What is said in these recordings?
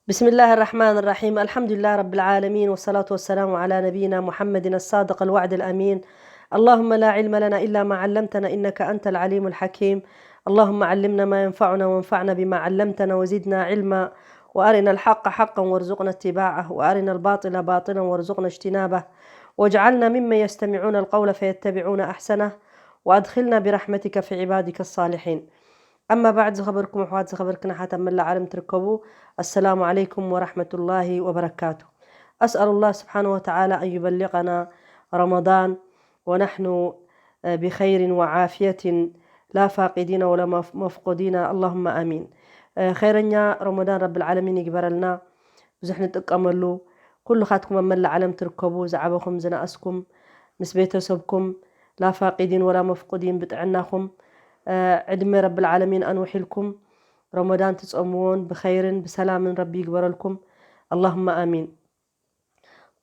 بسم الله الرحمن الرحيم. الحمد لله رب العالمين، والصلاة والسلام على نبينا محمد الصادق الوعد الأمين. اللهم لا علم لنا إلا ما علمتنا إنك أنت العليم الحكيم. اللهم علمنا ما ينفعنا وانفعنا بما علمتنا وزدنا علما، وأرنا الحق حقا وارزقنا اتباعه، وأرنا الباطل باطلا وارزقنا اجتنابه، واجعلنا ممن يستمعون القول فيتبعون أحسنه، وأدخلنا برحمتك في عبادك الصالحين. أما بعد، ዝኸበርኩም ኣሕዋት፣ ዝኸበርክን ኣሓት ኣብ መላእ ዓለም ትርከቡ፣ السلام عليكم ورحمة الله وبركاته. أسأل الله سبحانه وتعالى أن يبلغنا رمضان ونحن بخير وعافية لا فاقدين ولا مف-، مفقودين، اللهم آمين. ኸይረኛ ረመዳን ረብል ዓለሚን ይግበረልና። ብዙሕ ንጥቀመሉ። ኩልኻትኩም ኣብ መላእ ዓለም ትርከቡ፣ ዝዓበኹም ዝነኣስኩም፣ ምስ ቤተሰብኩም፣ ላ ፋቂዲን ወላ መፍቁዲን ብጥዕናኹም፣ ዕድመ ረብል ዓለሚን ኣንውሒልኩም፣ ረመዳን ትጸምዎን ብኸይርን ብሰላምን ረቢ ይግበረልኩም። ኣላሁማ ኣሚን።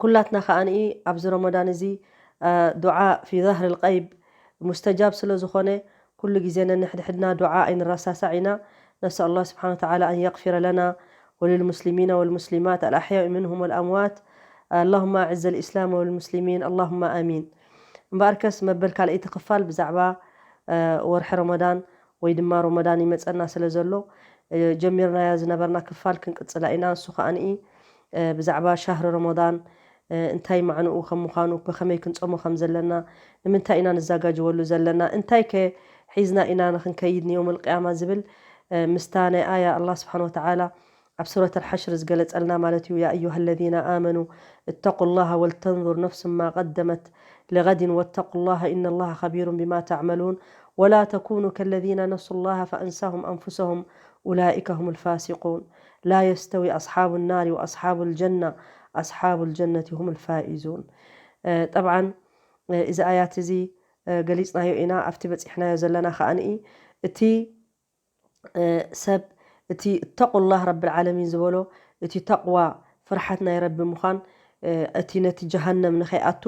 ኩላትና ከኣ ንኢ ኣብዚ ረመዳን እዚ ዱዓ ፊ ዛህር ልቀይብ ሙስተጃብ ስለ ዝኾነ፣ ኩሉ ግዜ ነንሕድሕድና ዱዓ ኣይንረሳሳዕ ኢና። ነስኣል ኣላህ ስብሓነ ወተዓላ ኣን የግፊረ ለና ወልልሙስሊሚና ወልሙስሊማት ኣልኣሕያኢ ምንሁም ወልኣምዋት። ኣላሁማ ኣዕዘ ልእስላም ወልሙስሊሚን፣ ኣላሁማ ኣሚን። እምበኣርከስ መበል ካልኣይቲ ክፋል ብዛዕባ ወርሒ ረመዳን ወይ ድማ ረመዳን ይመጸና ስለ ዘሎ፣ ጀሚርናያ ዝነበርና ክፋል ክንቅጽላ ኢና። እሱ ከኣ ንኢ ብዛዕባ ሻህሪ ረመዳን እንታይ ማዕንኡ ከም ምዃኑ፣ ብኸመይ ክንጾሞ ከም ዘለና፣ ንምንታይ ኢና ንዘጋጀወሉ ዘለና፣ እንታይ ከ ሒዝና ኢና ንኽንከይድ ንየውም ልቅያማ ዝብል ምስታ ናይ ኣያ ኣላህ ስብሓን ወተዓላ ኣብ ሱረት ኣልሓሽር ዝገለጸልና ማለት እዩ። ያ ኣዩሃ ለዚነ ኣመኑ እተቁ ላሃ ወልተንዙር ነፍሱ ማ ቀደመት ሊገድን ወተቁ ላሃ ኢነ ላሃ ኸቢሩን ቢማ ተዕመሉን ወላ ተኩኑ ከለዚነ ነሱ ላሃ ፈአንሳሁም አንፉሰሁም ኡላኢከ ሁም ልፋሲቁን ላ የስተዊ ኣስሓቡ ናሪ ወኣስሓቡ ልጀና ኣስሓቡ ልጀነቲ ሁም ልፋኢዙን። ጠብዓን እዚ ኣያት እዚ ገሊጽናዮ ኢና። ኣብቲ በጺሕናዮ ዘለና ከኣ ንኢ እቲ ሰብ እቲ እተቁላህ ረብል ዓለሚን ዝበሎ እቲ ተቅዋ ፍርሓት ናይ ረቢ ምዃን እቲ ነቲ ጀሃነም ንኸይኣቱ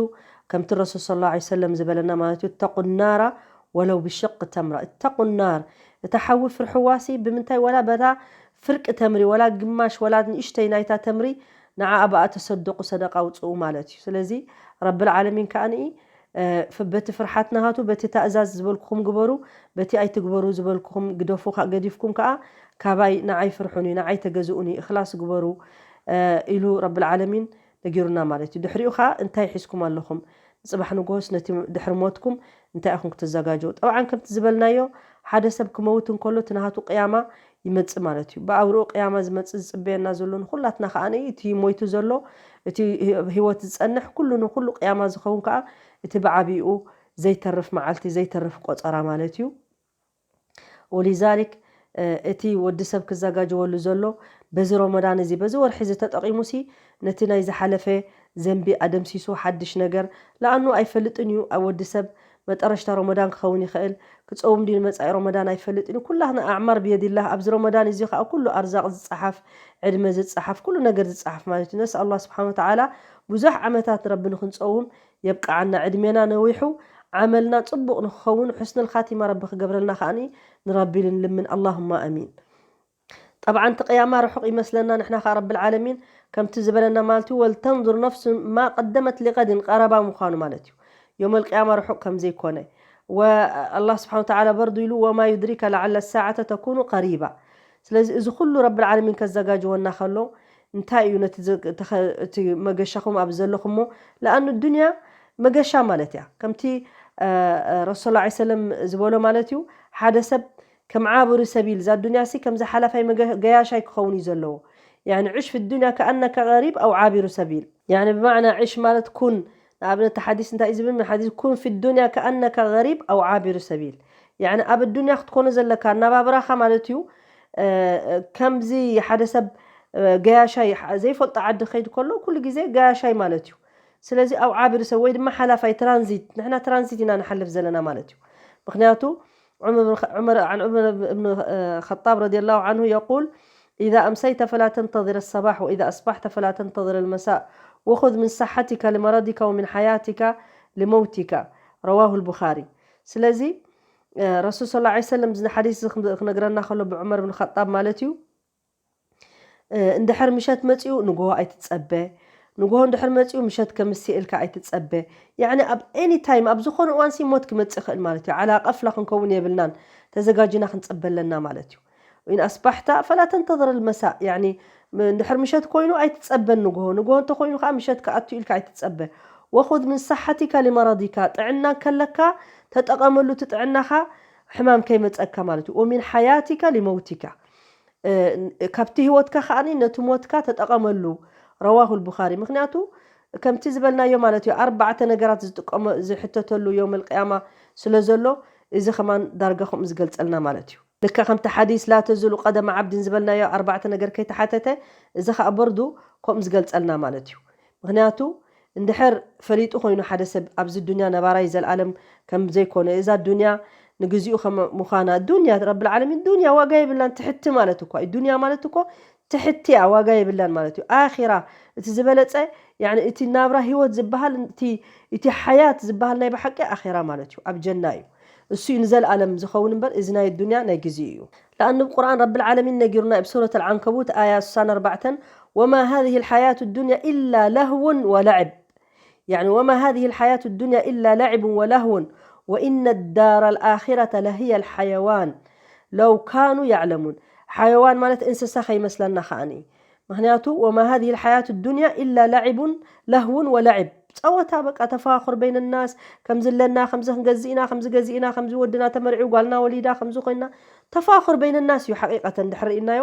ከምቲ ረሱል ሰለላሁ ዐለይሂ ወሰለም ዝበለና ማለት እዩ። እተቁ ናራ ወለው ብሽቅ ተምራ። እተቁ ናር፣ እታ ሓዊ ፍርሕዋሲ ብምንታይ ወላ በታ ፍርቂ ተምሪ ወላ ግማሽ ወላ ንእሽተይ ናይታ ተምሪ ንዓኣ ብኣ ተሰደቁ፣ ሰደቃ ኣውፅኡ ማለት እዩ። ስለዚ ረብል ዓለሚን ከኣ ንኢ በቲ ፍርሓት ናሃቱ በቲ ታእዛዝ ዝበልኩኹም ግበሩ፣ በቲ ኣይትግበሩ ዝበልኩኹም ግደፉ፣ ገዲፍኩም ከኣ ካባይ ንዓይ ፍርሑኒ፣ ንዓይ ተገዝኡኒ፣ እኽላስ ግበሩ ኢሉ ረብል ዓለሚን ነጊሩና ማለት እዩ። ድሕሪኡ ከኣ እንታይ ሒዝኩም ኣለኹም? ንጽባሕ ንግሆስ ነቲ ድሕሪ ሞትኩም እንታይ ኢኹም ክትዘጋጀው? ጠብዓን ከምቲ ዝበልናዮ ሓደ ሰብ ክመውት እንከሎ እቲ ናሃቱ ቅያማ ይመጽእ ማለት እዩ። ብኣውርኡ ቅያማ ዝመጽእ ዝጽበየና ዘሎ ንኹላትና ከኣ እቲ ሞይቱ ዘሎ እቲ ህይወት ዝጸንሕ ኩሉ ንኹሉ ቅያማ ዝኸውን ከኣ እቲ ብዓቢኡ ዘይተርፍ መዓልቲ ዘይተርፍ ቆጸራ ማለት እዩ። ወሊዛሊክ እቲ ወዲ ሰብ ክዘጋጀወሉ ዘሎ በዚ ረመዳን እዚ በዚ ወርሒ እዚ ተጠቒሙሲ ነቲ ናይ ዝሓለፈ ዘንቢ ኣደምሲሱ ሓድሽ ነገር ለኣኑ ኣይፈልጥን እዩ። ኣብ ወዲ ሰብ መጠረሽታ ረመዳን ክኸውን ይኽእል፣ ክጸውም ድዩ ንመጻኢ ረመዳን ኣይፈልጥን እዩ። ኩላህና ኣዕማር ብየድላህ። ኣብዚ ረመዳን እዚ ከኣ ኩሉ ኣርዛቕ ዝጸሓፍ፣ ዕድመ ዝጸሓፍ፣ ኩሉ ነገር ዝጸሓፍ ማለት እዩ። ነስኣል ኣላህ ስብሓን ወተዓላ ብዙሕ ዓመታት ንረቢ ንክንጸውም የብቅዓና። ዕድሜና ነዊሑ ዓመልና ጽቡቕ ንክኸውን ሑስንል ኻቲማ ረቢ ክገብረልና ከኣኒ ንረቢ ልንልምን። ኣላሁማ ኣሚን። ጠብዓን እቲ ቅያማ ርሑቕ ይመስለና ንሕና ከኣ ረብል ዓለሚን ከምቲ ዝበለና ማለት እዩ። ወልተንዙር ነፍሱ ማ ቀደመት ሊቀድን ቀረባ ምዃኑ ማለት እዩ። ዮም ኣልቅያማ ርሑቕ ከም ዘይኮነ ወኣላህ ስብሓን ወተዓላ በርዱ ኢሉ ወማ ዩድሪከ ለዓለ ሳዓተ ተኩኑ ቀሪባ። ስለዚ እዚ ኩሉ ረብል ዓለሚን ከዘጋጅወና ከሎ እንታይ እዩ ነቲ ዝ-፣ ተኸ-፣ እቲ መገሻኹም ኣብ ዘለኹሞ? ለኣኑ ዱንያ መገሻ ማለት እያ። ከምቲ ረሱል ላ ሰለም ዝበሎ ማለት እዩ፣ ሓደ ሰብ ከም ዓብሩ ሰቢል፣ እዛ ዱንያ ሲ ከምዚ ሓላፋይ መገ-፣ ገያሻይ ክኸውን እዩ ዘለዎ። ያኒ ዕሽ ፊ ዱንያ ከኣነከ ገሪብ ኣው ዓቢሩ ሰቢል። ያኒ ብማዕና ዕሽ ማለት ኩን፣ ንኣብነት ሓዲስ እንታይ እዩ ዝብል? ሓዲስ ኩን ፊ ዱንያ ከኣነከ ገሪብ ኣው ዓቢሩ ሰቢል። ያኒ ኣብ ዱንያ ክትኮኖ ዘለካ ኣናባብራኻ ማለት እዩ፣ እ፣ ከምዚ ሓደ ሰብ፣ እ፣ ገያሻይ፣ ሓ-፣ ዘይፈልጦ ዓዲ ክኸይድ ከሎ ኩሉ ግዜ ገያሻይ ማለት እዩ። ስለዚ ኣው ዓቢሩ ሰብ ወይ ድማ ሓላፋይ ትራንዚት፣ ንሕና ትራንዚት ኢና ንሓልፍ ዘለና ማለት እዩ። ምኽንያቱ ዑመር ብን ኸ-፣ ዑመር፣ عن عمر بن الخطاب رضي الله عنه يقول: إذا أمسيت فلا تنتظر الصباح، وإذا أصبحت فلا تنتظر المساء، وخذ من صحتك لمرضك ومن حياتك لموتك. رواه البخاري. ስለዚ፣ እ፣ ረሱል ሰለላሁ ዐለይሂ ወሰለም እዚ ሓዲስ እዚ ክም-፣ ክነግረና ከሎ ብዑመር ብን ኸጣብ ማለት እዩ። እንድሕር ምሸት መጺኡ ንግሆ ኣይትጸበ። ንግሆ እንድሕር መጺኡ ምሸት ከምስእ ኢልካ ኣይትጸበ። ያዕኒ ኣብ any time፣ ኣብ ዝኾነ እዋንሲ ሞት ክመጽእ ይኽእል ማለት እዩ። ዓላ ቀፍላ ክንከውን የብልናን፣ ተዘጋጅና ክንጸበ ኣለና ማለት እዩ። ኢን ኣስባሕታ ፈላ ተንተظር ልመሳእ፣ ያዕኒ እንድሕር ምሸት ኮይኑ ኣይትጸበን ንግሆ። ንግሆ እንተኮይኑ ከዓ ምሸት ክኣቱ ኢልካ ኣይትጸበ። ወኹዝ ምን ሰሓቲካ ሊመረዲካ፣ ጥዕና ከለካ ተጠቐመሉ፣ እቲ ጥዕናኻ ሕማም ከይመጸካ ማለት እዩ። ወሚን ሓያቲካ ሊመውቲካ፣ ካብቲ ህይወትካ ከዓኒ ነቲ ሞትካ ተጠቐመሉ። ረዋሁ ልቡኻሪ። ምክንያቱ ከምቲ ዝበልናዮ ማለት እዩ፣ ኣርባዕተ ነገራት ዝጥቀመ ዝሕተተሉ ዮም ልቅያማ ስለ ዘሎ፣ እዚ ከማን ዳርጋ ከምኡ ዝገልጸልና ማለት እዩ። ልክዕ ከምቲ ሓዲስ ላ ተዙሉ ቀደመ ዓብድን ዝበልናዮ ኣርባዕተ ነገር ከይተሓተተ፣ እዚ ከኣ በርዱ ከምኡ ዝገልጸልና ማለት እዩ። ምክንያቱ እንድሕር ፈሊጡ ኮይኑ ሓደ ሰብ ኣብዚ ዱንያ ነባራይ ዘልኣለም ከም ዘይኮነ፣ እዛ ዱንያ ንግዚኡ ከም ምዃና፣ ዱንያ ረብል ዓለሚን ዱንያ ዋጋ የብላን፣ ትሕቲ ማለት እኳ እዩ። ዱንያ ማለት እኮ ትሕቲ እያ፣ ዋጋ የብላን ማለት እዩ። ኣኺራ እቲ ዝበለጸ፣ ያኒ እቲ ናብራ ህይወት ዝበሃል፣ እቲ፣ እቲ ሓያት ዝበሃል ናይ ብሓቂ ኣኺራ ማለት እዩ፣ ኣብ ጀና እዩ። እሱ እዩ ንዘልኣለም ዝኸውን እምበር፣ እዚ ናይ ዱንያ ናይ ግዚኡ እዩ። ለኣኑ ቁርኣን ረብል ዓለሚን ነጊሩና፣ ኣብ ሱረት ኣልዓንከቡት ኣያ ስሳን ኣርባዕተን፣ "ወማ ሃዚህ ልሓያቱ ዱንያ ኢላ ለህውን ወለዕብ." ያኒ፣ "ወማ ሃዚህ ልሓያቱ ዱንያ ኢላ ለዕቡን ወለህውን ወኢነ ዳር ልኣኺረተ ለህየ ልሓየዋን ለው ካኑ ያዕለሙን።" ሓየዋን ማለት እንስሳ ከይመስለና ከዓኒ። ምክንያቱ፣ "ወማ ሃዚህ ልሓያቱ ዱንያ ኢላ ለዕቡን ለህውን ወለዕብ።" ጸወታ በቃ፣ ተፋኹር በይነ ናስ፣ ከምዚ ኣለና፣ ከምዚ ክንገዝእ ኢና፣ ከምዚ ገዚእና፣ ከምዚ ወድና ተመርዒው፣ ጓልና ወሊዳ፣ ከምዚ ኮይና፣ ተፋኹር በይነ ናስ እዩ ሓቂቀተን ድሕር ርኢናዮ።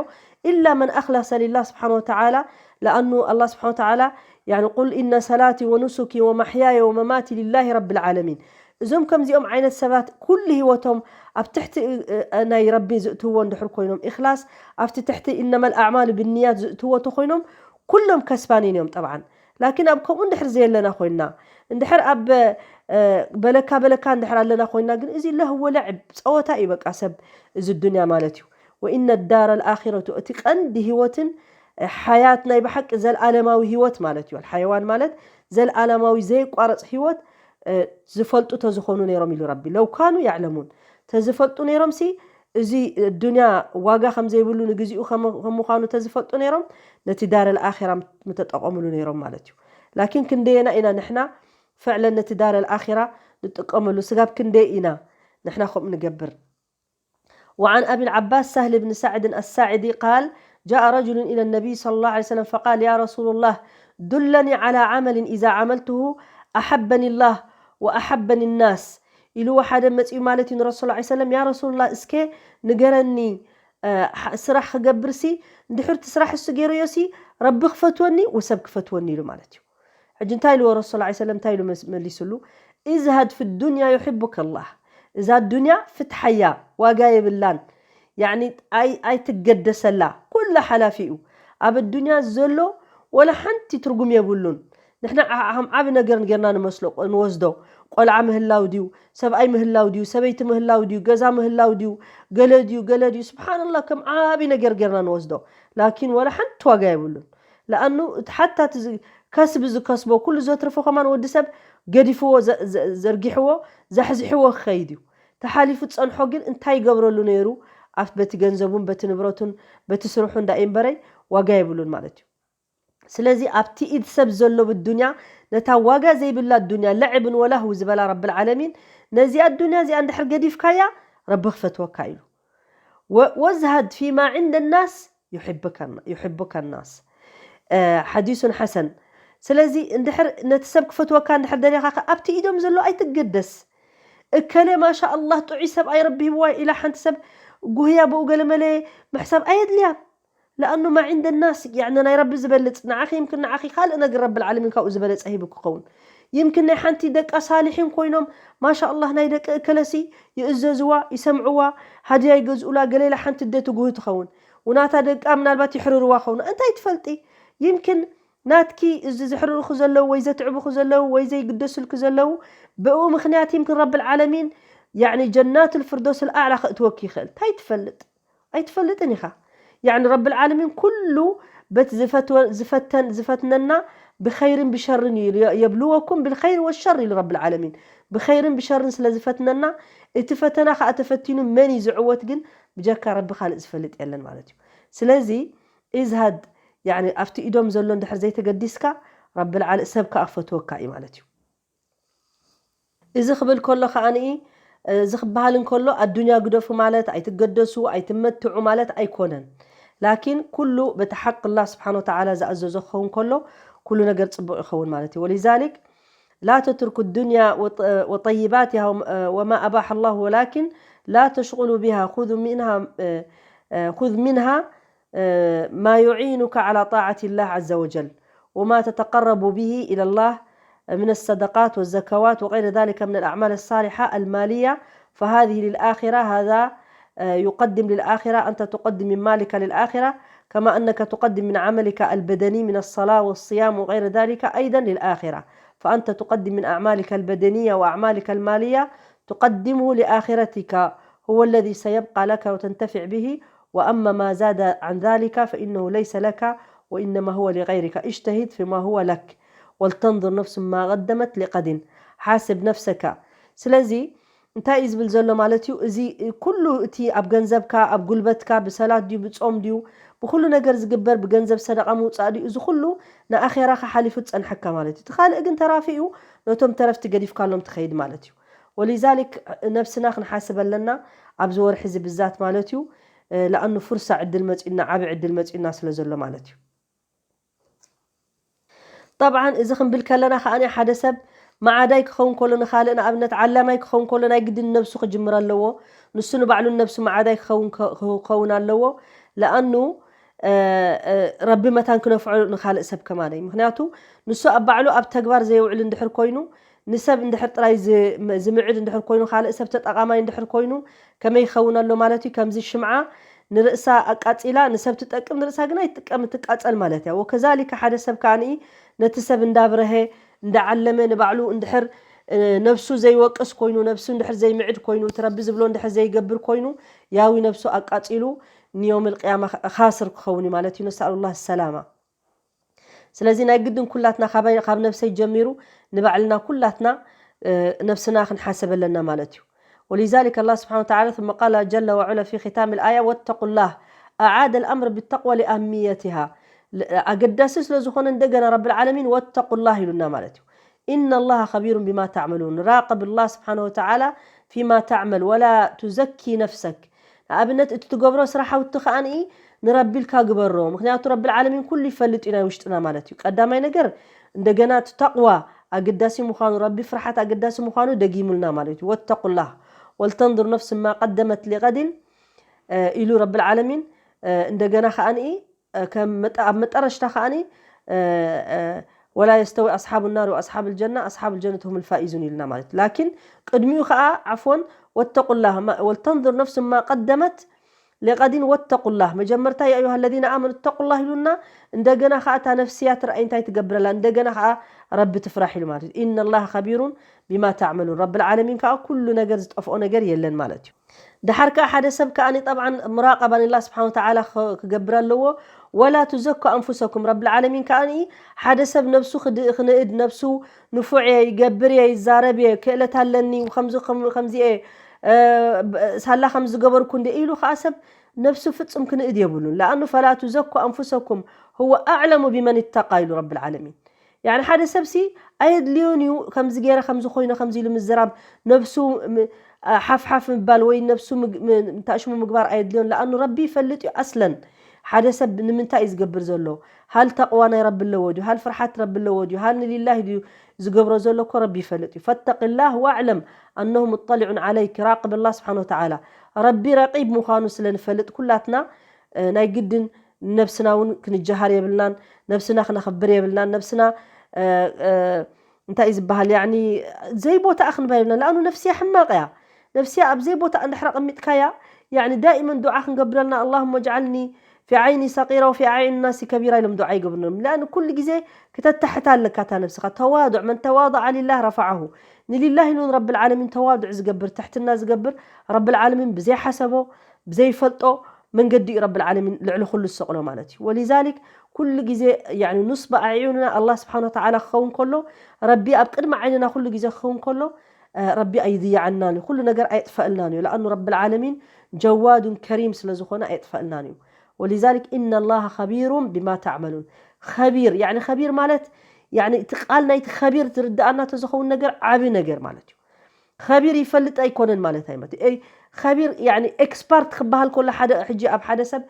ኢላ መን ኣኽለሰ ሊላህ ስብሓን ወተዓላ፣ ለኣኑ ኣላህ ስብሓን ወተዓላ፣ ያኒ፣ "ቁል ኢነ ሰላቲ ወኑሱኪ ወማሕያየ ወመማቲ ሊላሂ ረብል ዓለሚን።" እዞም ከምዚኦም ዓይነት ሰባት ኩሉ ህይወቶም ኣብ ትሕቲ፣ እ፣ እ፣ ናይ ረቢ ዝእትውዎ እንድሕር ኮይኖም፣ ኢኽላስ ኣብቲ ትሕቲ ኢነመል ኣዕማሉ ብንያት ዝእትውዎ ተኮይኖም፣ ኩሎም ከስባኒን እዮም ጠብዓን። ላኪን ኣብ ከምኡ እንድሕር ዘየለና ኮይንና፣ እንድሕር ኣብ፣ እ፣ በለካ በለካ እንድሕር ኣለና ኮይንና ግን፣ እዚ ለህወ ለዕብ ጸወታ እዩ በቃ ሰብ እዚ ዱንያ ማለት እዩ። "ወኢነ ዳር ልኣኺረቱ"፣ እቲ ቀንዲ ህይወትን፣ እ፣ ሓያት ናይ ብሓቂ ዘልኣለማዊ ህይወት ማለት እዩ። ሓየዋን ማለት ዘልኣለማዊ ዘይቋረጽ ህይወት፣ እ፣ ዝፈልጡ ተዝኾኑ ነይሮም ኢሉ ረቢ። "ለው ካኑ ያዕለሙን"፣ ተዝፈልጡ ነይሮምሲ፣ እዚ ዱንያ ዋጋ ከም ዘይብሉ፣ ንግዚኡ ከም፣ ከም ምዃኑ ተዝፈልጡ ነይሮም፣ ነቲ ዳር ልኣኺራ ምተጠቐምሉ ነይሮም ማለት እዩ። ላኪን ክንደየና ኢና ንሕና ፍዕለን ነቲ ዳር ልኣኺራ ንጥቀመሉ? ስጋብ ክንደይ ኢና ንሕና ከምኡ ንገብር? وعن أبي العباس سهل بن سعد الساعدي قال: جاء رجل إلى النبي صلى الله عليه وسلم فقال: يا رسول الله، دلني على عمل إذا عملته أحبني الله وأحبني الناس. ኢልዎ ሓደ መጺኡ ማለት እዩ ንረሱል ላ ሰለም፣ "ያ ረሱሉላህ፣ እስከ ንገረኒ፣ እ፣ ሓ-፣ ስራሕ ክገብርሲ፣ እንድሕር እቲ ስራሕ እሱ ገይረዮሲ፣ ረቢ ክፈትወኒ ወሰብ ክፈትወኒ" ኢሉ ማለት እዩ። ሕጂ እንታይ ኢልዎ ረሱል ላ ሰለም፣ እንታይ ኢሉ መስ-፣ መሊሱሉ? "እዝሃድ ፊ ዱንያ ዩሕቡከ ላህ።" እዛ ዱንያ ፍትሓያ፣ ዋጋ የብላን። ያኒ ኣይ-፣ ኣይትገደሰላ። ኩላ ሓላፊ እዩ። ኣብ ኣዱንያ ዘሎ ወላ ሓንቲ ትርጉም የብሉን። ንሕና ዓ-፣ ከም ዓቢ ነገር ጌርና ንመስሎ፣ ንወስዶ። ቆልዓ ምህላው ድዩ? ሰብኣይ ምህላው ድዩ? ሰበይቲ ምህላው ድዩ? ገዛ ምህላው ድዩ? ገለ ድዩ? ገለ ድዩ? ስብሓንላህ፣ ከም ዓቢ ነገር ጌርና ንወስዶ። ላኪን ወላ ሓንቲ ዋጋ የብሉን። ለኣኑ እቲ ሓታ እቲ ዝ-፣ ከስቢ ዝከስቦ፣ ኩሉ ዘትርፎ ከማን ወዲ ሰብ ገዲፍዎ፣ ዘ-፣ ዘ-፣ ዘርጊሕዎ፣ ዛሕዚሕዎ ክኸይድ እዩ። ተሓሊፉ ዝጸንሖ ግን እንታይ ይገብረሉ ነይሩ? ኣብ በቲ ገንዘቡን በቲ ንብረቱን በቲ ስርሑ እንዳ እምበረይ ዋጋ የብሉን ማለት እዩ። ስለዚ ኣብቲ ኢድ ሰብ ዘሎ ብዱንያ ነታ ዋጋ ዘይብላ ዱንያ ለዕብን ወላህው ዝበላ ረብል ዓለሚን፣ ነዚኣ ዱንያ እዚኣ እንድሕር ገዲፍካያ ረቢ ክፈትወካ ኢሉ። ወ-፣ ወዝሃድ ፊማ ዕንደ ናስ ዩሕብከ ና-፣ ዩሕቡከ ናስ። እ፣ ሓዲሱን ሓሰን። ስለዚ እንድሕር ነቲ ሰብ ክፈትወካ እንድሕር ደሊኻ ከ ኣብቲ ኢዶም ዘሎ ኣይትገደስ። እከለ ማሻ ኣላህ ጥዑይ ሰብኣይ ረቢ ሂብዋ ኢላ ሓንቲ ሰብ ጉህያ ብኡ ገለመለ ምሕሳብ ኣየድልያን። ለኣኑ ማ ዕንደ ናስ፣ ያዕኒ ናይ ረቢ ዝበልጽ፣ ንዓኺ ይምክን ንዓኺ ካልእ ነገር ረብል ዓለሚን ካብኡ ዝበለጸ ሂቡ ክኸውን። ይምክን ናይ ሓንቲ ደቃ ሳሊሒን ኮይኖም፣ ማሻ ኣላህ ናይ ደቂ እከለሲ ይእዘዝዋ፣ ይሰምዕዋ፣ ሃድያ ይገዝኡላ፣ ገለ ኢላ ሓንቲ ኣደ ትጉህ ትኸውን። ውናታ ደቃ ምናልባት ይሕርርዋ ክኸውን። እንታይ ትፈልጢ? ይምክን ናትኪ እዚ ዘሕርሩኺ ዘለዉ ወይ ዘትዕቡኺ ዘለዉ ወይ ዘይግደሱልኪ ዘለዉ፣ ብኡ ምኽንያት ይምክን ረብል ዓለሚን፣ ያዕኒ ጀናቱል ፍርዶስል ኣዕላ ከእትወኪ ይኽእል። እንታይ ትፈልጥ? ኣይትፈልጥን ኢኻ። ያዕኒ ረብል ዓለሚን ኩሉ በት ዝፈትወ-፣ ዝፈተን-፣ ዝፈትነና ብኸይርን ብሸርን እዩ። የ-፣ የብልወኩም ብልኸይር ወሸር ኢሉ ረብል ዓለሚን። ብኸይርን ብሸርን ስለ ዝፈትነና፣ እቲ ፈተና ኸኣ ተፈቲኑ መን እዩ ዝዕወት ግን ብጀካ ረቢ ካልእ ዝፈልጥ የለን ማለት እዩ። ስለዚ፣ ኢዝሃድ ያኒ ኣብቲ ኢዶም ዘሎ እንድሕር ዘይተገዲስካ፣ ረብል ዓለ-፣ ሰብ ከኣ ክፈትወካ እዩ ማለት እዩ። እዚ ክብል ከሎ ከኣኒ፣ እዚ ክበሃል እንከሎ ኣዱንያ ግደፉ ማለት፣ ኣይትገደሱ፣ ኣይትመትዑ ማለት ኣይኮነን። ላኪን ኩሉ በቲ ሓቂ ኣላህ ስብሓን ወተዓላ ዝኣዘዞ ክኸውን ከሎ፣ ኩሉ ነገር ጽቡቕ ይኸውን ማለት እዩ። ወሊዛሊክ ላ ተትርኩ ዱንያ ወጠ-፣ ወጠይባትሃ ወማ ኣባሐ ኣላህ ወላኪን ላ ተሽቁሉ ቢሃ ኩዙ ሚንሃ፣ ኩዝ ሚንሃ ما يعينك على طاعة الله عز وجل وما تتقرب به إلى الله من الصدقات والزكوات وغير ذلك من الأعمال الصالحة المالية، فهذه للآخرة، هذا، آه، يقدم للآخرة، أنت تقدم من مالك للآخرة، كما أنك تقدم من عملك البدني من الصلاة والصيام وغير ذلك أيضا للآخرة، فأنت تقدم من أعمالك البدنية وأعمالك المالية، تقدمه لآخرتك، هو الذي سيبقى لك وتنتفع به، وأما ما زاد عن ذلك فإنه ليس لك وإنما هو لغيرك، اجتهد فيما هو لك، ولتنظر نفس ما قدمت لغد، حاسب نفسك. ስለዚ እንታይ እዩ ዝብል ዘሎ ማለት እዩ? እዚ ኩሉ እቲ ኣብ ገንዘብካ፣ ኣብ ጉልበትካ፣ ብሰላት ድዩ፣ ብጾም ድዩ፣ ብኩሉ ነገር ዝግበር፣ ብገንዘብ ሰደቃ ምውጻእ ድዩ፣ እዚ ኩሉ ንኣኼራኻ ሓሊፉ ዝጸንሐካ ማለት እዩ። እቲ ካልእ ግን ተራፊኡ ነቶም ተረፍቲ ገዲፍካሎም ትኸይድ ማለት እዩ። ወሊዛሊክ ነብስና ክንሓስብ ኣለና ኣብዚ ወርሒ እዚ ብዛት ማለት እዩ። ለኣኑ ፍርሳ ዕድል መጺኡና፣ ዓቢ ዕድል መጺኡና ስለ ዘሎ ማለት እዩ። ጠብዓን እዚ ክንብል ከለና ከኣ ሓደ ሰብ መዓዳይ ክኸውን ከሎ ንኻልእ፣ ንኣብነት ዓላማይ ክኸውን ከሎ ናይ ግድን ነብሱ ክጅምር ኣለዎ። ንሱ ንባዕሉ ነብሱ መዓዳይ ክኸውን፣ ክኸውን ኣለዎ። ለኣኑ፣ እ፣ እ፣ ረቢ መታን ክነፍዖ ንኻልእ ሰብ ከማነይ። ምኽንያቱ ንሱ ኣብ ባዕሉ ኣብ ተግባር ዘየውዕል እንድሕር ኮይኑ፣ ንሰብ እንድሕር ጥራይ ዝ-፣ ዝምዕድ እንድሕር ኮይኑ፣ ካልእ ሰብ ተጠቓማይ እንድሕር ኮይኑ፣ ከመይ ይኸውን ኣሎ ማለት እዩ? ከምዚ ሽምዓ ንርእሳ ኣቃጺላ ንሰብ ትጠቅም፣ ንርእሳ ግን ኣይትጥቀም፣ ትቃጸል ማለት እያ። ወከዛሊከ ሓደ ሰብ ከኣኒ ነቲ ሰብ እንዳብረሀ፣ እንዳዓለመ፣ ንባዕሉ እንድሕር፣ እ፣ ነብሱ ዘይወቅስ ኮይኑ፣ ነብሱ እንድሕር ዘይምዕድ ኮይኑ፣ እቲ ረቢ ዝብሎ እንድሕር ዘይገብር ኮይኑ፣ ያዊ ነብሱ ኣቃጺሉ ንዮም ልቅያማ ኻስር ክኸውን እዩ ማለት እዩ። ነስኣሉላህ ሰላማ። ስለዚ ናይ ግድን ኩላትና ካባይ፣ ካብ ነብሰይ ጀሚሩ ንባዕልና ኩላትና፣ እ፣ ነብስና ክንሓሰብ ኣለና ማለት እዩ። ولذلك الله سبحانه وتعالى ثم قال جل وعلا في ختام الآية: واتقوا الله، أعاد الأمر بالتقوى لأهميتها። ል-፣ ኣገዳሲ ስለ ዝኾነ እንደገና ረብል ዓለሚን واتقوا الله ኢሉና ማለት እዩ። إن الله خبير بما تعملون، راقب الله سبحانه وتعالى فيما تعمل ولا تزكي نفسك። ንኣብነት እቲ ትገብሮ ስራሕ ውቲ ከኣኒ ንረቢ ኢልካ ግበሮ። ምኽንያቱ ረብል ዓለሚን ኩሉ ይፈልጥ እዩ ናይ ውሽጥና ማለት እዩ። ቀዳማይ ነገር እንደገና እቲ ተቕዋ ኣገዳሲ ምዃኑ፣ ረቢ ፍርሓት ኣገዳሲ ምዃኑ ደጊሙልና ማለት እዩ። واتقوا الله ولتنظر نفس ما قدمت لغد፣ እ፣ ኢሉ ረብል ዓለሚን፣ እ፣ እንደገና ከኣኒ፣ እ፣ ከም መጠ-፣ ኣብ መጠረሽታ ከኣኒ፣ እ፣ እ፣ ولا يستوي أصحاب النار وأصحاب الجنة، أصحاب الجنة هم الفائزون ኢልና ማለት እዩ። ላኪን ቅድሚኡ ከኣ ዓፍወን واتقوا الله ما-، ولتنظر نفس ما قدمت لغد واتقوا الله። መጀመርታ يا أيها الذين آمنوا اتقوا الله ኢሉና፣ እንደገና ከኣ እታ ነፍስያ ትርኣይ እንታይ ትገብረላ፣ እንደገና ከኣ ረቢ ትፍራሕ ኢሉ ማለት እዩ። إن الله خبير بما تعملون። ረብል ዓለሚን ከኣ ኩሉ ነገር ዝጠፍኦ ነገር የለን ማለት እዩ። ደሓር ከኣ ሓደ ሰብ ከኣ ጠብዓን ሙራቀባ ንላህ ስብሓን ወተዓላ ኸ-፣ ክገብር ኣለዎ። ولا تزكوا أنفسكم። ረብል ዓለሚን ከኣ ሓደ ሰብ ነብሱ ክድ-፣ ክንእድ፣ ነብሱ ንፉዕ እየ፣ ይገብር እየ፣ ይዛረብ እየ፣ ክእለት ኣለኒ፣ ከምዚ፣ ከም-፣ ከምዚ እየ፣ እ፣ ብ-፣ ሳላ ከም ዝገበርኩ እንደ ኢሉ ከኣ ሰብ ነብሱ ፍጹም ክንእድ የብሉን። ለኣኑ فلا تزكوا أنفسكم هو أعلم بمن اتقى ኢሉ ረብል ዓለሚን። ያኒ ሓደ ሰብሲ ኣየድልዮን እዩ፣ ከምዚ ገይረ፣ ከምዚ ኮይነ፣ ከምዚ ኢሉ ምዝራብ፣ ነብሱ ም-፣ ሓፍሓፍ ምባል ወይ ነብሱ ምግ-፣ ም-፣ እንታሽሙ ምግባር ኣየድልዮን። ለኣኑ ረቢ ይፈልጥ እዩ ኣስለን ሓደ ሰብ ንምንታይ እዩ ዝገብር ዘሎ። ሃል ተቕዋ ናይ ረቢ ኣለዎ ድዩ? ሃል ፍርሓት ረቢ ኣለዎ ድዩ? ሃል ንሊላሂ ድዩ ዝገብሮ ዘሎ? እኮ ረቢ ይፈልጥ እዩ። فاتق الله واعلم أنه مطلع عليك። ራቅብ ኣላህ ስብሓን ወተዓላ። ረቢ ረቂብ ምዃኑ ስለ ንፈልጥ ኩላትና፣ እ፣ ናይ ግድን ነብስና እውን ክንጀሃር የብልናን። ነብስና ክነኽብር የብልናን። ነብስና፣ እ፣ እ፣ እንታይ እዩ ዝበሃል? ያኒ ዘይቦታኣ ክንባ የብልናን። ለኣኑ ነፍስያ ሕማቕ እያ። ነፍስያ ኣብ ዘይቦታ እንድሕር ኣቐሚጥካያ፣ ያኒ ዳኢመን ዱዓ ክንገብረልና፣ اللهم اجعلني في عيني صغيرة وفي أعين الناس كبيرة ኢሎም ዱዓ ይገብሩሎም። ለኣኑ ኩሉ ግዜ ክተታሕታ ኣለካ እታ ነብስኻ። ተዋዱዕ፣ من تواضع لله رفعه። ንሊላህ ኢሉ ረብል ዓለሚን ተዋዱዕ ዝገብር፣ ትሕትና ዝገብር፣ ረብል ዓለሚን ብዘይሓሰቦ፣ ብዘይፈልጦ መንገዲ እዩ ረብል ዓለሚን ልዕሊ ኩሉ ዝሰቕሎ ማለት እዩ። ወሊዛሊክ ኩሉ ግዜ ያኒ ኑስባ ኣዕዩንና ኣላህ ስብሓን ወተዓላ ክኸውን ከሎ፣ ረቢ ኣብ ቅድሚ ዓይንና ኩሉ ግዜ ክኸውን ከሎ፣ እ፣ ረቢ ኣይድይዓናን እዩ። ኩሉ ነገር ኣየጥፈእልናን እዩ። ለኣኑ ረብል ዓለሚን ጀዋዱን ከሪም ስለ ዝኾነ ኣየጥፈእልናን እዩ። ولذلك إن الله خبير بما تعملون. خبير يعني خبير ማለት يعني እቲ ቃል ናይቲ خبير ዝርዳኣና ተዝኸውን ነገር ዓቢ ነገር ማለት እዩ። خبير ይፈልጥ ኣይኮነን ማለት ኣይመት ይ خبير يعني expert ክበሃል ከሎ ሓደ ሕጂ ኣብ ሓደ ሰብ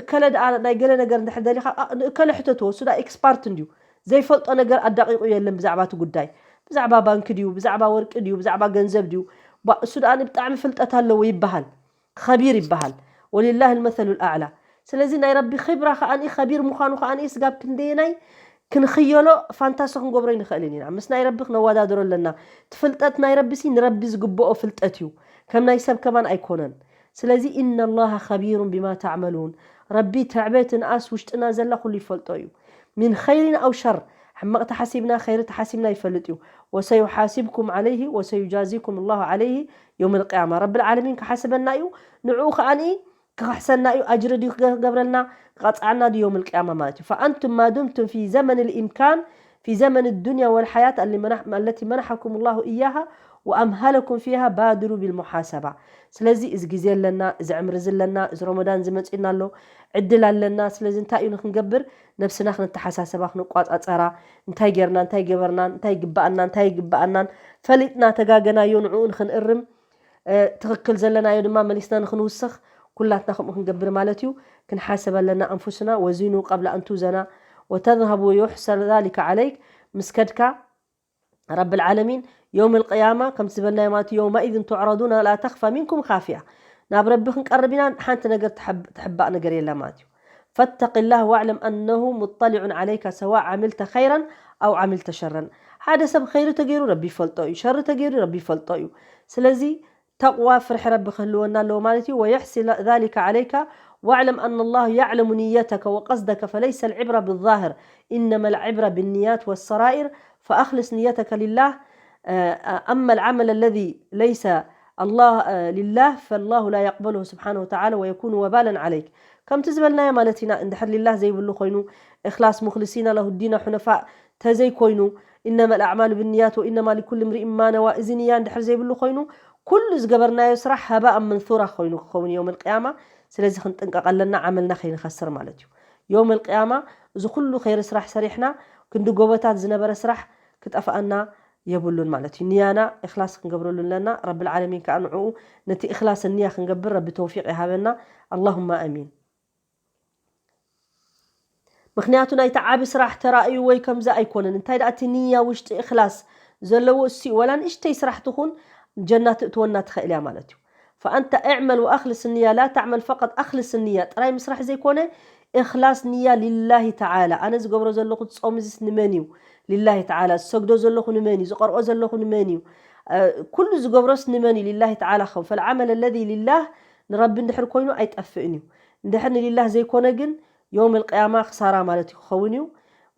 እከለ ደኣ ናይ ገለ ነገር እንድሕር ደሊኻ ንእከለ ሕተትዎ እሱ ደኣ expert እንድዩ። ዘይፈልጦ ነገር ኣዳቂቑ የለን ብዛዕባ እቲ ጉዳይ። ብዛዕባ ባንክ ድዩ ብዛዕባ ወርቂ ድዩ ብዛዕባ ገንዘብ ድዩ እሱ ደኣ ብጣዕሚ ፍልጠት ኣለዎ ይበሃል። خبير ይበሃል። ولله المثل الأعلى። ስለዚ ናይ ረቢ ኺብራ ከኣ خبير ምዃኑ ከኣ ስጋብ ክንደየናይ ክንኽየሎ ፋንታሲ ክንገብሮ ይንኽእልን ኢና። ምስ ናይ ረቢ ክነወዳድሮ ኣለና። ትፍልጠት ናይ ረቢ ሲ ንረቢ ዝግብኦ ፍልጠት እዩ። ከም ናይ ሰብ ከማን ኣይኮነን። ስለዚ إن الله خبير بما تعملون። ረቢ ትዕቤት ንኣስ ውሽጥና ዘላ ኩሉ ይፈልጦ እዩ። من خير أو شر። ሕማቕ ተሓሲብና ኸይሪ ተሓሲብና ይፈልጥ እዩ። وسيحاسبكم عليه وسيجازيكم الله عليه يوم القيامة። ረቢ العالمين ክሓስበና እዩ። ንዕኡ ከኣ ክኽሕሰና እዩ። ኣጅሪ ድዩ ክገብረልና ክቐፅዓና ድዩ يوم القيامة ማለት እዩ። فأنتم ما دمتم في زمن الإمكان في زمن الدنيا والحياة التي منحكم الله إياها وأمهلكم فيها بادروا بالمحاسبة። ስለዚ እዚ ግዜ ኣለና፣ እዚ ዕምሪ እዚ ኣለና፣ እዚ ረመዳን እዚ መፂእና ኣሎ፣ ዕድል ኣለና። ስለዚ እንታይ እዩ ንክንገብር ነብስና ክንተሓሳሰባ ክንቋፃፀራ፣ እንታይ ገርና እንታይ ገበርናን እንታይ ይግበኣና እንታይ ይግበኣናን ፈሊጥና ተጋገናዮ ንዕኡ ንክንእርም ትኽክል ዘለናዮ ድማ መሊስና ንክንውስኽ ኩላትና ከምኡ ክንገብር ማለት እዩ። ክንሓሰብ ኣለና ኣንፉስና ወዚኑ ቀብለ ኣን ትውዘና ወተዝሀቡ ወዩሕሰር ዛሊከ ዓለይክ ምስ ከድካ ረቢ ልዓለሚን የውም ልቅያማ ከምቲ ዝበልናዮ ማለት የውመኢዝን ቱዕረዱና ላ ተኽፋ ሚንኩም ካፊያ ናብ ረቢ ክንቀርብ ኢና ሓንቲ ነገር ትሕባእ ነገር የላ ማለት እዩ። ፈተቂ ላህ ዋዕለም ኣነሁ ሙጠሊዑን ዓለይካ ሰዋ ዓሚልተ ኸይራን ኣው ዓሚልተ ሸረን ሓደ ሰብ ኸይሪ ተገይሩ ረቢ ይፈልጦ እዩ ሸሪ ተገይሩ ረቢ ይፈልጦ እዩ። ስለዚ ተቕዋ ፍርሒ ረቢ ክህልወና ኣለዎ ማለት እዩ። ወየሕሲ ዛሊከ ዓለይካ ዋዕለም ኣነ ላህ ያዕለሙ ንየተከ ወቀስደከ ፈለይሰ ልዕብራ ብዛህር ኢነማ ልዕብራ ብንያት ወሰራኢር ፈኣክልስ ንየተከ ሊላህ ኣማ ልዓመል ለዚ ለይሰ ኣላህ ሊላህ ፈላሁ ላ የቅበልሁ ስብሓነሁ ወተዓላ ወየኩኑ ወባለን ዓለይክ። ከምቲ ዝበልናዮ ማለት ኢና እንድሕር ሊላህ ዘይብሉ ኮይኑ እክላስ ሙክልሲና ለሁዲና ሑነፋእ ተዘይኮይኑ ኢነማ ልኣዕማሉ ብንያት ወኢነማ ሊኩል እምሪእን ማ ነዋ እዚ ንያ እንድሕር ዘይብሉ ኮይኑ ኩሉ ዝገበርናዮ ስራሕ ሃባእ መንሱራ ኮይኑ ክኸውን የውም ልቅያማ። ስለዚ ክንጥንቀቕ ኣለና ዓመልና ከይንኸስር ማለት እዩ። የውም ልቅያማ እዚ ኩሉ ኸይሪ ስራሕ ሰሪሕና ክንዲ ጎቦታት ዝነበረ ስራሕ ክጠፍኣና የብሉን ማለት እዩ። ንያና እክላስ ክንገብረሉ ኣለና። ረቢ ልዓለሚን ከዓ ንዕኡ ነቲ እክላስ ንያ ክንገብር ረቢ ተውፊቅ ይሃበና። ኣላሁማ ኣሚን። ምክንያቱ ናይቲ ዓቢ ስራሕ ተራእዩ ወይ ከምዚ ኣይኮነን። እንታይ ደኣ እቲ ንያ ውሽጢ እክላስ ዘለዎ እሱ እዩ። ወላ ንእሽተይ ስራሕ ትኹን ጀና ትእትወና ትኽእል እያ ማለት እዩ። ፈኣንተ እዕመል ወኣክልስ ንያ ላ ተዕመል ፈቀጥ ኣክልስ ንያ ጥራይ ምስራሕ ዘይኮነ እክላስ ንያ ሊላሂ ተዓላ ኣነ ዝገብሮ ዘለኹ ጾም እዚስ ንመን እዩ? ሊላሂ ተዓላ ዝሰግዶ ዘለኹ ንመን እዩ? ዝቐርኦ ዘለኹ ንመን እዩ? ኩሉ ዝገብሮስ ንመን እዩ? ሊላሂ ተዓላ ክኸውን ፈልዓመል ለዚ ሊላህ ንረቢ እንድሕር ኮይኑ ኣይጠፍእን እዩ። እንድሕር ንሊላህ ዘይኮነ ግን የውም ልቅያማ ክሳራ ማለት እዩ ክኸውን እዩ።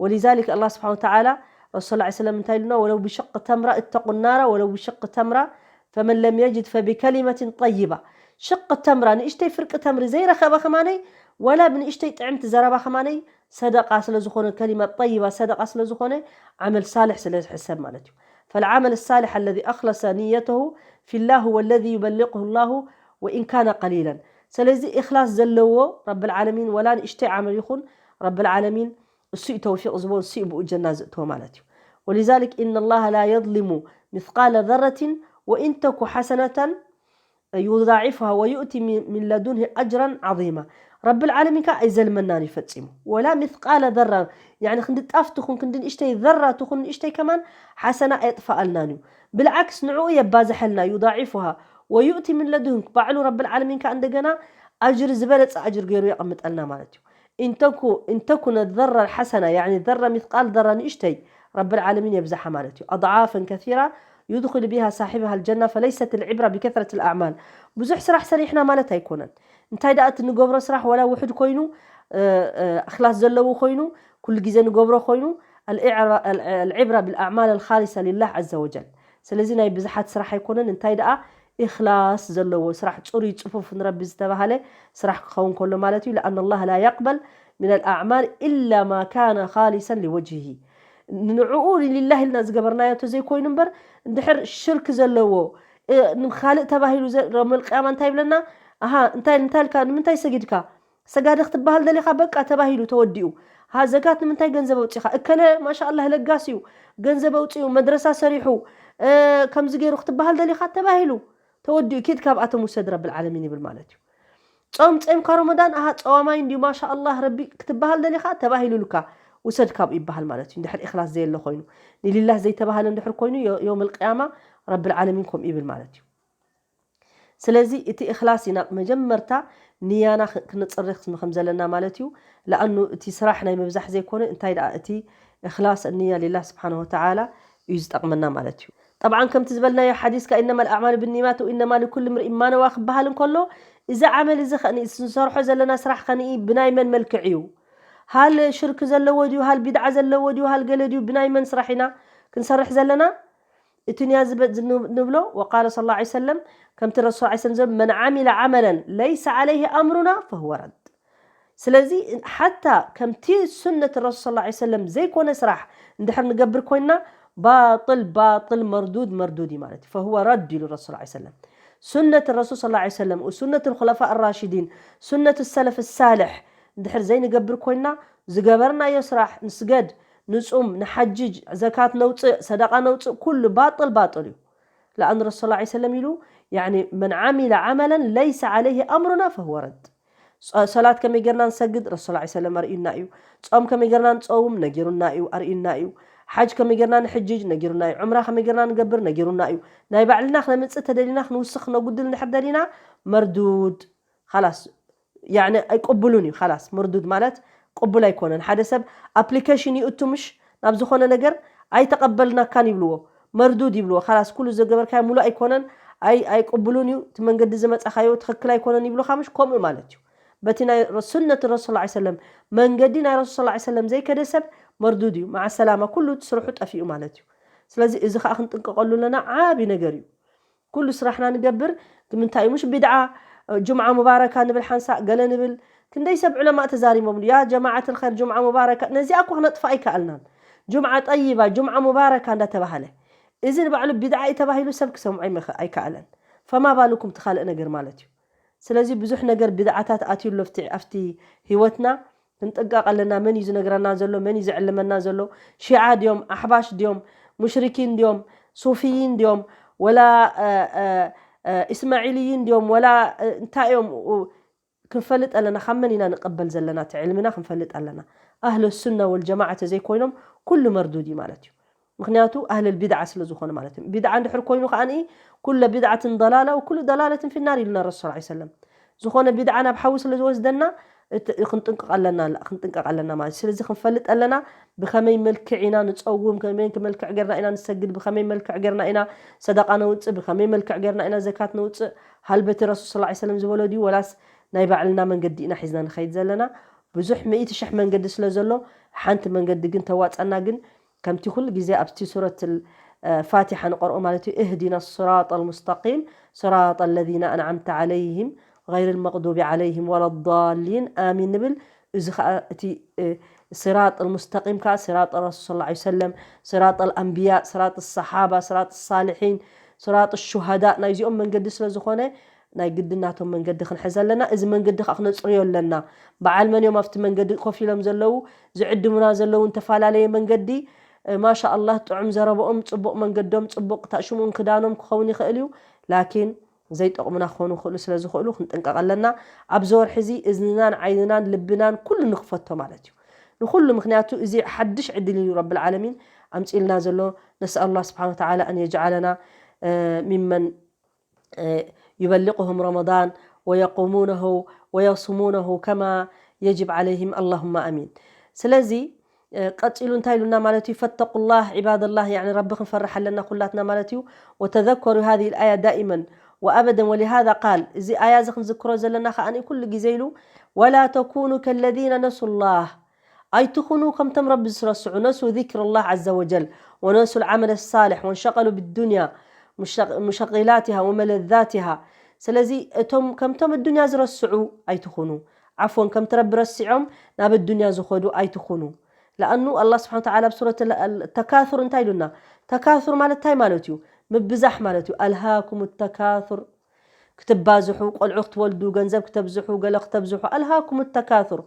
ወሊዛሊክ ኣላህ ስብሓን ወተዓላ ረሱል ላ ሰለም እንታይ ኢሉና ወለው ብሽቅ ተምራ እተቁ ናራ ወለው ብሽቅ ተምራ ፈመን ለም የጅድ ፈቢከሊመትን ጠይባ ሽቅ ተምራ ንእሽተይ ፍርቂ ተምሪ ዘይረኸበ ከማነይ ወላ ብንእሽተይ ጥዕምቲ ዘረባ ከማነይ ሰደቃ ስለዝኾነ ከሊማ ጠይባ ሰደቃ ስለዝኾነ ዓመል ሳልሕ ስለዝሕሰብ ማለት እዩ። ፈልዓመል ሳልሕ ኣለዚ ኣክለሰ ንየተሁ ፊላህ ወለዚ ዩበሊቅሁ ላሁ ወኢን ካነ ቀሊለን። ስለዚ እክላስ ዘለዎ ረብልዓለሚን ወላ ንእሽተይ ዓመል ይኹን ረብልዓለሚን እሱ እዩ ተውፊቅ ዝቦ እሱ እዩ ብኡ ጀና ዝእትዎ ማለት እዩ። ወሊዛሊክ ኢነ ላሃ ላ የዝሊሙ ሚስቃለ ዘረትን ወኢን ተኩ ሓሰነተን ዩዳዒፍሃ ወዩእቲ ሚን ለዱንህ ኣጅራን ዓዚማ። ረብልዓለሚን ከዓ ኣይዘልመናን እዩ ፈፂሙ ወላ ሚስቃለ ዘራ ያኒ ክንዲ ጣፍ ትኹን ክንዲ ንእሽተይ ዘራ ትኹን ንእሽተይ ከማን ሓሰና ኣየጥፈኣልናን እዩ። ብልዓክስ ንዕኡ የባዝሐልና ዩዳዒፉሃ ወዩእቲ ሚን ለዱንህ ባዕሉ ረብልዓለሚን ከዓ እንደገና ኣጅሪ ዝበለፀ ኣጅሪ ገይሩ የቐምጠልና ማለት እዩ። ኢንተኩ ኢንተኩነ ዘራ ሓሰና ያኒ ዘራ ሚስቃል ዘራ ንእሽተይ ረብልዓለሚን የብዝሓ ማለት እዩ። ኣضዓፈን ከሲራ ዩድኪሉ ቢሃ ሳሒብሃ ልጀና ፈለይሰት ልዕብራ ብከስረት ልኣዕማል። ብዙሕ ስራሕ ሰሪሕና ማለት ኣይኮነን። እንታይ ደኣ እቲ ንገብሮ ስራሕ ወላ ውሑድ ኮይኑ እክላስ ዘለዎ ኮይኑ ኩሉ ግዜ ንገብሮ ኮይኑ ኣልዕብራ ብልኣዕማል ልካሊሳ ልላህ ዘ ወጀል። ስለዚ ናይ ብዙሓት ስራሕ ኣይኮነን። እንታይ ደኣ እክላስ ዘለዎ ስራሕ ፅሩይ ፅፉፍ ንረቢ ዝተባሃለ ስራሕ ክኸውን ከሎ ማለት እዩ። ለኣና ላህ ላ የቅበል ሚን ኣልኣዕማል ኢላ ማ ካነ ካሊሰን ሊወጅሂ። ንዕኡ ሊላህ ኢልና ዝገበርናዮ እንተዘይኮይኑ እምበር እንድሕር ሽርክ ዘለዎ ንካልእ ተባሂሉ መልቅያማ እንታይ ይብለና? ኣሃ እንታይ እንታይ ኢልካ ንምንታይ ሰጊድካ? ሰጋዲ ክትበሃል ደሊኻ በቃ ተባሂሉ ተወዲኡ። ها ዘካት ንምንታይ ገንዘብ ኣውጺኻ? እከለ ማሻ ኣላህ ለጋስ እዩ፣ ገንዘብ ኣውጺኡ፣ መድረሳ ሰሪሑ፣ ከምዚ ገይሩ ክትበሃል ደሊኻ ተባሂሉ ተወዲኡ። ኪድ ካብኣቶም ውሰድ ረብል ዓለሚን ይብል ማለት እዩ። ጾም ጾምካ ረመዳን ኣሃ ጸዋማይ እንዲዩ ማሻ ኣላህ ረቢ ክትበሃል ደሊኻ ተባሂሉልካ ውሰድ ካብኡ ይበሃል ማለት እዩ። እንድሕር ኢኽላስ ዘየለ ኮይኑ፣ ንሊላህ ዘይተባህለ እንድሕር ኮይኑ ዮ- ዮመል ቅያማ ረብል ዓለሚን ከምኡ ይብል ማለት እዩ። ስለዚ እቲ እኽላስ ኢና መጀመርታ ንያና ክ- ክንጽሪ ክስሚ ከም ዘለና ማለት እዩ። ለኣኑ እቲ ስራሕ ናይ ምብዛሕ ዘይኮነ እንታይ ደኣ እቲ እኽላስ ንያ ሊላህ ስብሓን ወተዓላ እዩ ዝጠቕመና ማለት እዩ። ጠብዓን ከምቲ ዝበልናዮ ሓዲስካ ኢነማ ልኣዕማሉ ብኒማት ወኢነማ ልኩል ምርእ ማነዋ ክበሃል እንከሎ እዚ ዓመል እዚ ኸኒ ንሰርሖ ዘለና ስራሕ ኸኒ ብናይ መን መልክዕ እዩ? ሃል ሽርክ ዘለዎ ድዩ? ሃል ቢድዓ ዘለዎ ድዩ? ሃል ገለ ድዩ? ብናይ መን ስራሕ ኢና ክንሰርሕ ዘለና? እቲ ንያ ዝበ- ዝን- ንብሎ ወቃለ صلى الله عليه وسلم ከምቲ ረሱል صلى الله عليه وسلم መን ዓሚለ ዓመለን ለይሰ ዓለይህ ኣምሩና ፈህወ ረድ። ስለዚ ሓታ ከምቲ ሱነት ረሱል صلى الله عليه وسلم ዘይኮነ ስራሕ እንድሕር ንገብር ኮይንና ባጥል ባጥል መርዱድ መርዱድ እዩ ማለት እዩ። ፈህወ ረድ ኢሉ ረሱል صلى الله عليه وسلم። ሱነት ረሱል صلى الله عليه وسلم ሱነት الخلفاء الراشدين ሱነት السلف الصالح እንድሕር ዘይንገብር ኮይንና ዝገበርናዮ ስራሕ ንስገድ ንጹም ንሓጅጅ ዘካት ነውፅእ ሰደቃ ነውፅእ ኩሉ ባጥል ባጥል እዩ። ለኣን ረሱል صلى الله عليه وسلم ኢሉ يعني من عمل عملا ليس عليه أمرنا فهو رد። ሶ- ሰላት ከመይ ጌርና ንሰግድ ረሱል صلى الله عليه وسلم ኣርእዩና እዩ። ጾም ከመይ ጌርና ንጸውም ነጊሩና እዩ ኣርእዩና እዩ። ሓጅ ከመይ ጌርና ንሕጅጅ ነጊሩና እዩ። ዑምራ ከመይ ጌርና ንገብር ነጊሩና እዩ። ናይ ባዕልና ክነምጽእ ተደሊና ክንውስኽ ክነጉድል እንድሕር ደሊና መርዱድ ኻላስ ያኒ ኣይቅብሉን እዩ። ኻላስ መርዱድ ማለት ቅቡል ኣይኮነን። ሓደ ሰብ ኣፕሊኬሽን ይእቱ ምሽ ናብ ዝኾነ ነገር ኣይተቐበልናካን ይብልዎ፣ መርዱድ ይብልዎ። ኻላስ ኩሉ ዘገበርካዮ ሙሉእ ኣይኮነን፣ ኣይ ኣይቅብሉን እዩ፣ እቲ መንገዲ ዝመጻኻዮ ትኽክል ኣይኮነን ይብሉኻ ምሽ ከምኡ ማለት እዩ። በቲ ናይ ሱነት ረሱል صلى الله عليه وسلم መንገዲ ናይ ረሱል صلى الله عليه وسلم ዘይከደ ሰብ መርዱድ እዩ። መዓ ሰላማ ኩሉ ስርሑ ጠፊኡ ማለት እዩ። ስለዚ እዚ ኸዓ ክንጥንቀቐሉ ኣለና፣ ዓቢ ነገር እዩ። ኩሉ ስራሕና ንገብር። ምንታይ እዩ ምሽ ቢድዓ ጁምዓ ሙባረካ ንብል ሓንሳእ ገለ ንብል። ክንደይ ሰብ ዑለማእ ተዛሪቦምሉ ያ ጀማዓት الخير ጁምዓ ሙባረካ። ነዚኣ እኮ ክነጥፋ ኣይከኣልናን። ጁምዓ ጠይባ ጁምዓ ሙባረካ እንዳተባሃለ እዚ ንባዕሉ ቢድዓ እዩ ተባሂሉ ሰብ ክሰምዖ ኣይመኸ- ኣይከኣለን። ፈማ ባልኩም እቲ ካልእ ነገር ማለት እዩ። ስለዚ ብዙሕ ነገር ቢድዓታት ኣትዩ ኣሎ ኣብቲ ኣብቲ ህይወትና። ክንጥንቀቕ ኣለና። መን እዩ ዝነግረና ዘሎ? መን እዩ ዝዕልመና ዘሎ? ሺዓ ድዮም? ኣሕባሽ ድዮም? ሙሽሪኪን ድዮም? ሱፊይን ድዮም? ወላ እስማዒልይን ድዮም? ወላ እንታይ እዮም? ክንፈልጥ ኣለና። ካብ መን ኢና ንቀበል ዘለና? እቲ ዕልምና ክንፈልጥ ኣለና። ኣህለ ሱና ወልጀማዓ ተዘይኮይኖም ኩሉ መርዱድ እዩ ማለት እዩ። ምክንያቱ ኣህለል ቢድዓ ስለ ዝኾነ ማለት እዩ። ቢድዓ እንድሕር ኮይኑ ከዓኒ ኩለ ቢድዓትን ضلالة وكل ضلالة في النار ኢሉና ረሱል صلى الله عليه وسلم። ዝኾነ ቢድዓ ናብ ሓዊ ስለ ዝወስደና እቲ- ክንጥንቀቕ ኣለና ክንጥንቀቕ ኣለና ማለት እዩ። ስለዚ ክንፈልጥ ኣለና ብኸመይ መልክዕ ኢና ንፀውም፣ ከመይ መልክዕ ጌርና ኢና ንሰግድ፣ ብኸመይ መልክዕ ጌርና ኢና ሰደቃ ነውፅእ፣ ብኸመይ መልክዕ ጌርና ኢና ዘካት ነውፅእ፣ ሃል በቲ ረሱል صلى الله عليه وسلم ዝበሎ ድዩ ወላስ ናይ ባዕልና መንገዲ ኢና ሒዝና ንኸይድ ዘለና? ብዙሕ ሚእቲ ሽሕ መንገዲ ስለ ዘሎ ሓንቲ መንገዲ ግን ተዋፀና ግን ከምቲ ኩሉ ግዜ ኣብቲ ሱረት ፋቲሓ ንቐርኦ ማለት እዩ። اهدنا الصراط المستقيم صراط الذين أنعمت عليهم غير المغضوب عليهم ولا الضالين آمين ንብል። እዚ ከዓ እቲ ስራጥ المستقيم ከዓ ስራጥ ረሱል صلى الله عليه وسلم صراط الأنبياء صراط الصحابة صراط الصالحين صراط الشهداء ናይዚኦም መንገዲ ስለ ዝኾነ ናይ ግድን ናቶም መንገዲ ክንሕዝ ኣለና። እዚ መንገዲ ከዓ ክነፅርዮ ኣለና። በዓል መን እዮም ኣብቲ መንገዲ ኮፍ ኢሎም ዘለዉ ዝዕድሙና ዘለዉ እንተፈላለየ መንገዲ? ማሻ ኣላህ ጥዑም ዘረበኦም፣ ፅቡቕ መንገዶም፣ ፅቡቕ ሽሙን ክዳኖም ክኸውን ይኽእል እዩ። ላኪን ዘይጠቕሙና ክኾኑ ይኽእሉ ስለ ዝኽእሉ ክንጥንቀቕ ኣለና። ኣብዚ ወርሒ እዚ እዝንናን ዓይንናን ልብናን ኩሉ ንክፈቶ ማለት እዩ። ንኩሉ ምክንያቱ እዚ ሓድሽ ዕድል እዩ ረብል ዓለሚን ኣምፅልና ዘሎ። ነስኣል ኣላህ ስብሓን ወተዓላ ኣን የጅዓለና ሚመን يبلغهم رمضان ويقومونه ويصومونه كما يجب عليهم اللهم آمين። ስለዚ ቀፂሉ እንታይ ኢሉና ማለት እዩ? فاتقوا الله عباد الله يعني ረቢ ክንፈርሕ ኣለና ኩላትና ማለት እዩ። وتذكروا هذه الآية دائما وأبدا ولهذا قال እዚ ኣያ እዚ ክንዝክሮ ዘለና ከዓ ኩሉ ግዜ ኢሉ ولا تكونوا كالذين نسوا الله ኣይትኹኑ ከምቶም ረቢ ዝረስዑ ነሱ ذكر الله عز وجل ونسوا العمل الصالح وانشغلوا بالدنيا مشغلاتها وملذاتها ስለዚ እቶም ከምቶም الدنيا ዝረስዑ ኣይትኹኑ ዓፎን ከምቲ ረቢ ረሲዖም ናብ الدنيا ዝኸዱ ኣይትኹኑ ለኣኑ الله سبحانه وتعالى ኣብ ሱረት التكاثر እንታይ ኢሉና ተካثر ማለት እንታይ ማለት እዩ ምብዛሕ ማለት እዩ ألهاكم التكاثر ክትባዝሑ፣ ቆልዑ ክትወልዱ፣ ገንዘብ ክተብዝሑ፣ ገለ ክተብዝሑ። ኣልሃኩም ተካቱር፣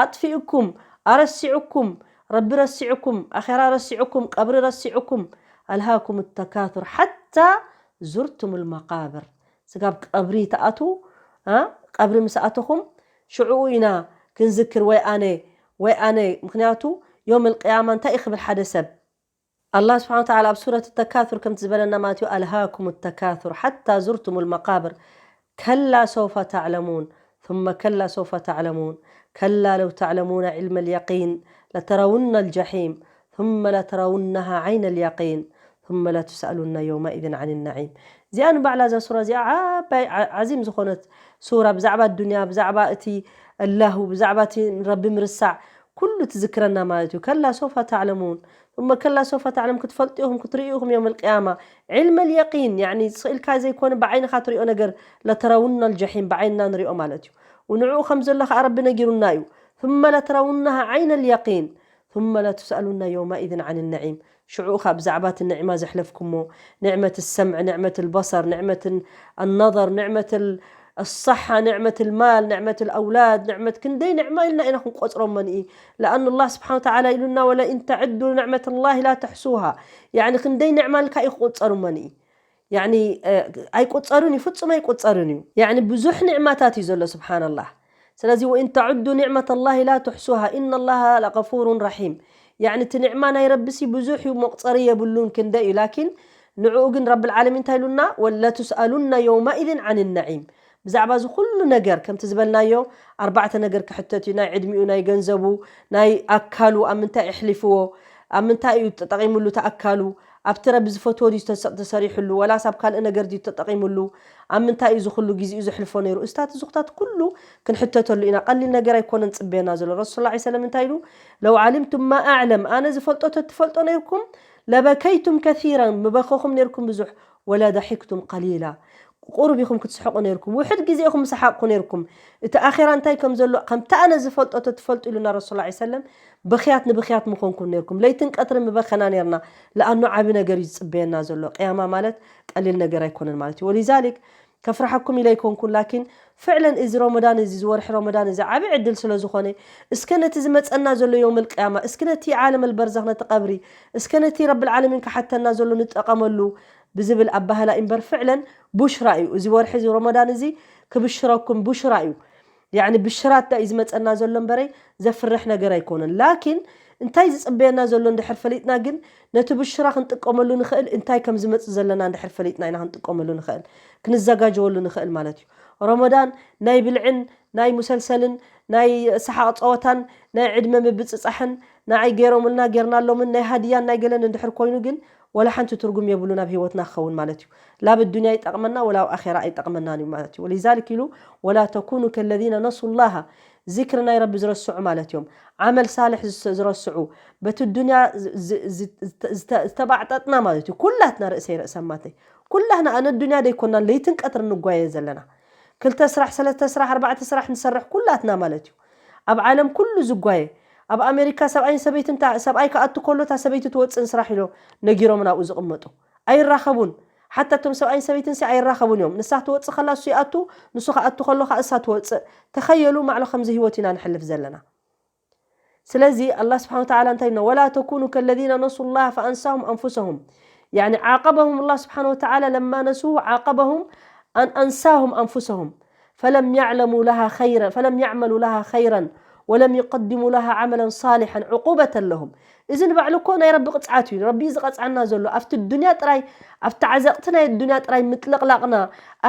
ኣጥፊእኩም፣ ኣረሲዑኩም፣ ረቢ ረሲዑኩም፣ ኣኼራ ረሲዑኩም፣ ቀብሪ ረሲዑኩም። ኣልሃኩም ተካቱር ሓታ ዙርቱም ልመቃብር። ስጋብ ቀብሪ ተኣቱ፣ አ፣ ቀብሪ ምስ ኣተኹም ሽዕኡ ኢና ክንዝክር፣ ወይ ኣነ ወይ ኣነ። ምክንያቱ ዮም ልቅያማ እንታይ እዩ ክብል ሓደ ሰብ? ኣላህ ስብሓን ወተዓላ ኣብ ሱረት ተካቱር ከምቲ ዝበለና ማለት እዩ፣ ኣልሃኩም ተካቱር ሓታ ዙርቱም ልመቃብር። ከላ ሰውፈ ተዕለሙን ثم كلا سوف تعلمون كلا لو تعلمون علم اليقين لترون الجحيم ثم لترونها عين اليقين ثم لتسألن يومئذ عن النعيم። እዚኣ ንባዕላ እዛ ሱራ እዚኣ ዓባይ ዓ-፣ ዓዚም ዝኾነት ሱራ ብዛዕባ ዱንያ፣ ብዛዕባ እቲ ኣላሁ፣ ብዛዕባ እቲ ረቢ ምርሳዕ ኩሉ ትዝክረና ማለት እዩ። ከላ ሰውፈ ተዕለሙን ثم كلا سوف تعلمون ክትፈልጡ ኢኹም፣ ክትርእዩ ኢኹም ዮም ልቅያማ። ዕልመ ልየቂን፣ ያኒ ስኢልካ ዘይኮነ ብዓይንኻ ትሪኦ ነገር፣ ለተረውና ልጀሒም፣ ብዓይንና ንሪኦ ማለት እዩ። ንዕኡ ከም ዘሎ ከዓ ረቢ ነጊሩና እዩ። ثم لترونها عين اليقين ثم لتسألن يومئذ عن النعيم። ሽዑ ኸዓ ብዛዕባ እቲ ንዕማ ዘሕለፍኩሞ፣ ንዕመት ሰምዕ፣ ንዕመት በሰር፣ ንዕመት ኣነظር፣ ንዕመት ኣሰሓ፣ ንዕመት ልማል፣ ንዕመት ኣውላድ፣ ንዕመት ክንደይ ንዕማ ኢልና ኢና ክንቆፅሮም መንኢ። ለኣኑ ኣላህ ስብሓን ወተዓላ ኢሉና፣ ወለኢን ተዕዱ ንዕመት ላሂ ላ ተሕሱሃ። ያኒ ክንደይ ንዕማ ኢልካ እዩ ክቁፀሩ መንኢ። ያኒ፣ እ፣ ኣይቁፀሩን እዩ፣ ፍጹም ኣይቁፀርን እዩ። ያኒ ብዙሕ ንዕማታት እዩ ዘሎ፣ ስብሓንላህ። ስለዚ ወኢን ተዕዱ ንዕመት ላሂ ላ ትሕሱሃ ኢነ ላሃ ለገፉሩን ረሒም። ያኒ እቲ ንዕማ ናይ ረቢሲ ብዙሕ እዩ፣ መቁፀሪ የብሉን፣ ክንደይ እዩ። ላኪን ንዕኡ ግን ረብል ዓለሚን እንታይ ኢሉና? ወለቱስኣሉና የውመኢዝን ዓን ነዒም። ብዛዕባ እዚ ኩሉ ነገር ከምቲ ዝበልናዮ ኣርባዕተ ነገር ክሕተት እዩ። ናይ ዕድሚኡ፣ ናይ ገንዘቡ፣ ናይ ኣካሉ፣ ኣብ ምንታይ ኣሕሊፍዎ፣ ኣብ ምንታይ እዩ ተጠቒሙሉ እቲ ኣካሉ፣ ኣብቲ ረቢ ዝፈትዎ ድዩ ተሰ-፣ ተሰሪሕሉ፣ ወላስ ኣብ ካልእ ነገር ድዩ ተጠቒሙሉ፣ ኣብ ምንታይ እዩ እዚ ኩሉ ግዜኡ ዘሕልፎ ነይሩ? እስታት እዚኹታት ኩሉ ክንሕተተሉ ኢና። ቀሊል ነገር ኣይኮነን ጽበየና ዘሎ። ረሱል ሰለላሁ ዐለይሂ ወሰለም እንታይ ኢሉ? ለው ዓሊምቱም ማ ኣዕለም፣ ኣነ ዝፈልጦ ተትፈልጦ ነይርኩም፣ ለበከይቱም ከሲራን፣ ምበኸኹም ነይርኩም ብዙሕ፣ ወላ ደሒክቱም ቀሊላ፣ ቁሩብ ኢኹም ክትስሕቑ ነይርኩም፣ ውሑድ ግዜ ኢኹም ምሰሓቕኩ ነይርኩም። እቲ ኣኼራ እንታይ ከም ዘሎ ከምቲ ኣነ ዝፈልጦ ተትፈልጡ ኢሉና ረሱል ሰለላሁ ዐለይሂ ወሰለም፣ ብኽያት ንብኽያት ምኾንኩም ነይርኩም። ለይትን ቀትርን ምበኸና ነይርና። ለኣኑ ዓቢ ነገር እዩ ዝጽበየና ዘሎ። ቅያማ ማለት ቀሊል ነገር ኣይኮነን ማለት እዩ። ወሊዛሊክ ከፍርሐኩም ኢለ ኣይኮንኩን፣ ላኪን ፍዕለን እዚ ረመዳን እዚ፣ እዚ ወርሒ ረመዳን እዚ ዓቢ ዕድል ስለ ዝኾነ፣ እስከ ነቲ ዝመጸና ዘሎ የውመል ቅያማ፣ እስከ ነቲ ዓለመል በርዘኽ፣ ነቲ ቀብሪ፣ እስከ ነቲ ረብል ዓለሚን ክሓተና ዘሎ ንጠቐመሉ ብዝብል ኣባህላ እምበር፣ ፍዕለን ቡሽራ እዩ። እዚ ወርሒ እዚ ረመዳን እዚ ክብሽረኩም ቡሽራ እዩ። ያኒ ብሽራት እዩ ዝመጸና ዘሎ እምበረይ ዘፍርሕ ነገር ኣይኮነን። ላኪን እንታይ ዝጽበየና ዘሎ እንድሕር ፈሊጥና ግን፣ ነቲ ብሽራ ክንጥቀመሉ ንኽእል፣ እንታይ ከም ዝመጽእ ዘለና እንድሕር ፈሊጥና ኢና ክንጥቀመሉ ንኽእል፣ ክንዘጋጀወሉ ንኽእል ማለት እዩ። ረመዳን ናይ ብልዕን ናይ ሙሰልሰልን ናይ ሰሓቕ ጸወታን ናይ ዕድመ ምብጽጻሕን ንዓይ ገይሮምልና ገይርናሎምን ናይ ሃድያን ናይ ገለን እንድሕር ኮይኑ ግን፣ ወላ ሓንቲ ትርጉም የብሉን ኣብ ህይወትና ክኸውን ማለት እዩ። ላ ኣብ ዱንያ ይጠቕመና ወላ ኣብ ኣኼራ ኣይጠቕመናን እዩ ማለት እዩ። ወሊዛሊክ ኢሉ፣ ወላ ተኩኑ ከለዚነ ነሱ ላሃ፣ ዚክሪ ናይ ረቢ ዝረስዑ ማለት እዮም። ዓመል ሳልሕ ዝስ-፣ ዝረስዑ፣ በቲ ዱንያ ዝ-፣ ዝ-፣ ዝ-፣ ዝተ-፣ ዝተባዕጠጥና ማለት እዩ። ኩላትና ርእሰይ ርእሰማተይ፣ ኩላህና ኣነ ዱንያ ደይኮናን ለይትን ቀትርን ንጓየ ዘለና። ክልተ ስራሕ፣ ሰለስተ ስራሕ፣ ኣርባዕተ ስራሕ ንሰርሕ ኩላትና ማለት እዩ። ኣብ ዓለም ኩሉ ዝጓየ፣ ኣብ ኣሜሪካ ሰብኣይን ሰበይትን፣ እታ ሰብኣይ ክኣቱ ከሎ እታ ሰበይቲ ትወፅእን ስራሕ ኢሎ ነጊሮም ናብኡ ዝቕመጡ። ኣይራኸቡን። ሓታ እቶም ሰብኣይን ሰበይትን ሲ ኣይራኸቡን እዮም። ንሳ ትወፅእ ከላ እሱ ይኣቱ፣ ንሱ ክኣቱ ከሎ ከዓ እሳ ትወፅእ። ተኸየሉ፣ ማዕሎ ከምዚ ህይወት ኢና ንሕልፍ ዘለና። ስለዚ ኣላህ ስብሓን ወተዓላ እንታይ ኢልና? ወላ ተኩኑ ከለዚነ ነሱ ላህ ፈኣንሳሁም ኣንፉሰሁም። ያኒ ዓቀበሁም ኣላህ ስብሓን ወተዓላ ለማ ነሱ ዓቀበሁም ኣን ኣንሳሁም ኣንፉሰሁም ፈለም ያዕለሙ ለሃ ኸይረን፣ ፈለም ያዕመሉ ለሃ ኸይረን ወለም ዩቀድሙ ለሃ ዓመለን ሳሊሐን ዕቁበተን ለሁም። እዚ ንባዕሉ እኮ ናይ ረቢ ቅፅዓት እዩ። ረቢ እዩ ዝቐፅዓና ዘሎ። ኣብቲ ዱንያ ጥራይ፣ ኣብቲ ዓዘቕቲ ናይ ዱንያ ጥራይ ምጥልቕላቕና፣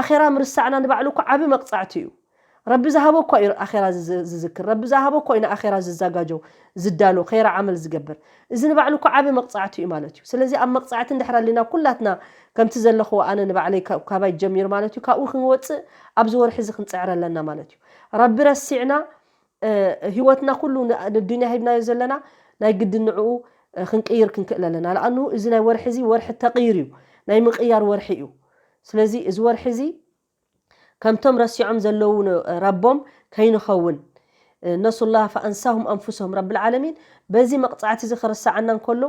ኣኼራ ምርሳዕና ንባዕሉ እኮ ዓቢ መቕፃዕቲ እዩ። ረቢ ዝሃቦ እኮ እዩ ኣኼራ ዝዝ-፣ ዝዝክር። ረቢ ዝሃቦ እኮ እዩ ንኣኼራ ዝዘጋጀው፣ ዝዳሎ፣ ኸይራ ዓመል ዝገብር። እዚ ንባዕሉ እኮ ዓቢ መቕፃዕቲ እዩ ማለት እዩ። ስለዚ ኣብ መቕፃዕቲ እንድሕር ኣሊና ኩላትና፣ ከምቲ ዘለኽዎ ኣነ ንባዕለይ ካብ፣ ካባይ ጀሚሩ ማለት እዩ፣ ካብኡ ክንወፅእ ኣብዚ ወርሒ እዚ ክንፅዕር ኣለና ማለት እዩ። ረቢ ረሲዕና፣ እ፣ ህይወትና ኩሉ ን-፣ ንዱንያ ሂብናዮ ዘለና ናይ ግድን ንዕኡ፣ እ፣ ክንቅይር ክንክእል ኣለና። ለኣኑ እዚ ናይ ወርሒ እዚ ወርሒ ተቕይር እዩ፣ ናይ ምቕያር ወርሒ እዩ። ስለዚ እዚ ወርሒ እዚ ከምቶም ረሲዖም ዘለዉ ን-፣ ረቦም ከይንኸውን፣ እ፣ ነሱላህ ፈኣንሳሁም ኣንፉሰሁም። ረብል ዓለሚን በዚ መቕጻዕቲ እዚ ክርሰዓና እንከሎ፣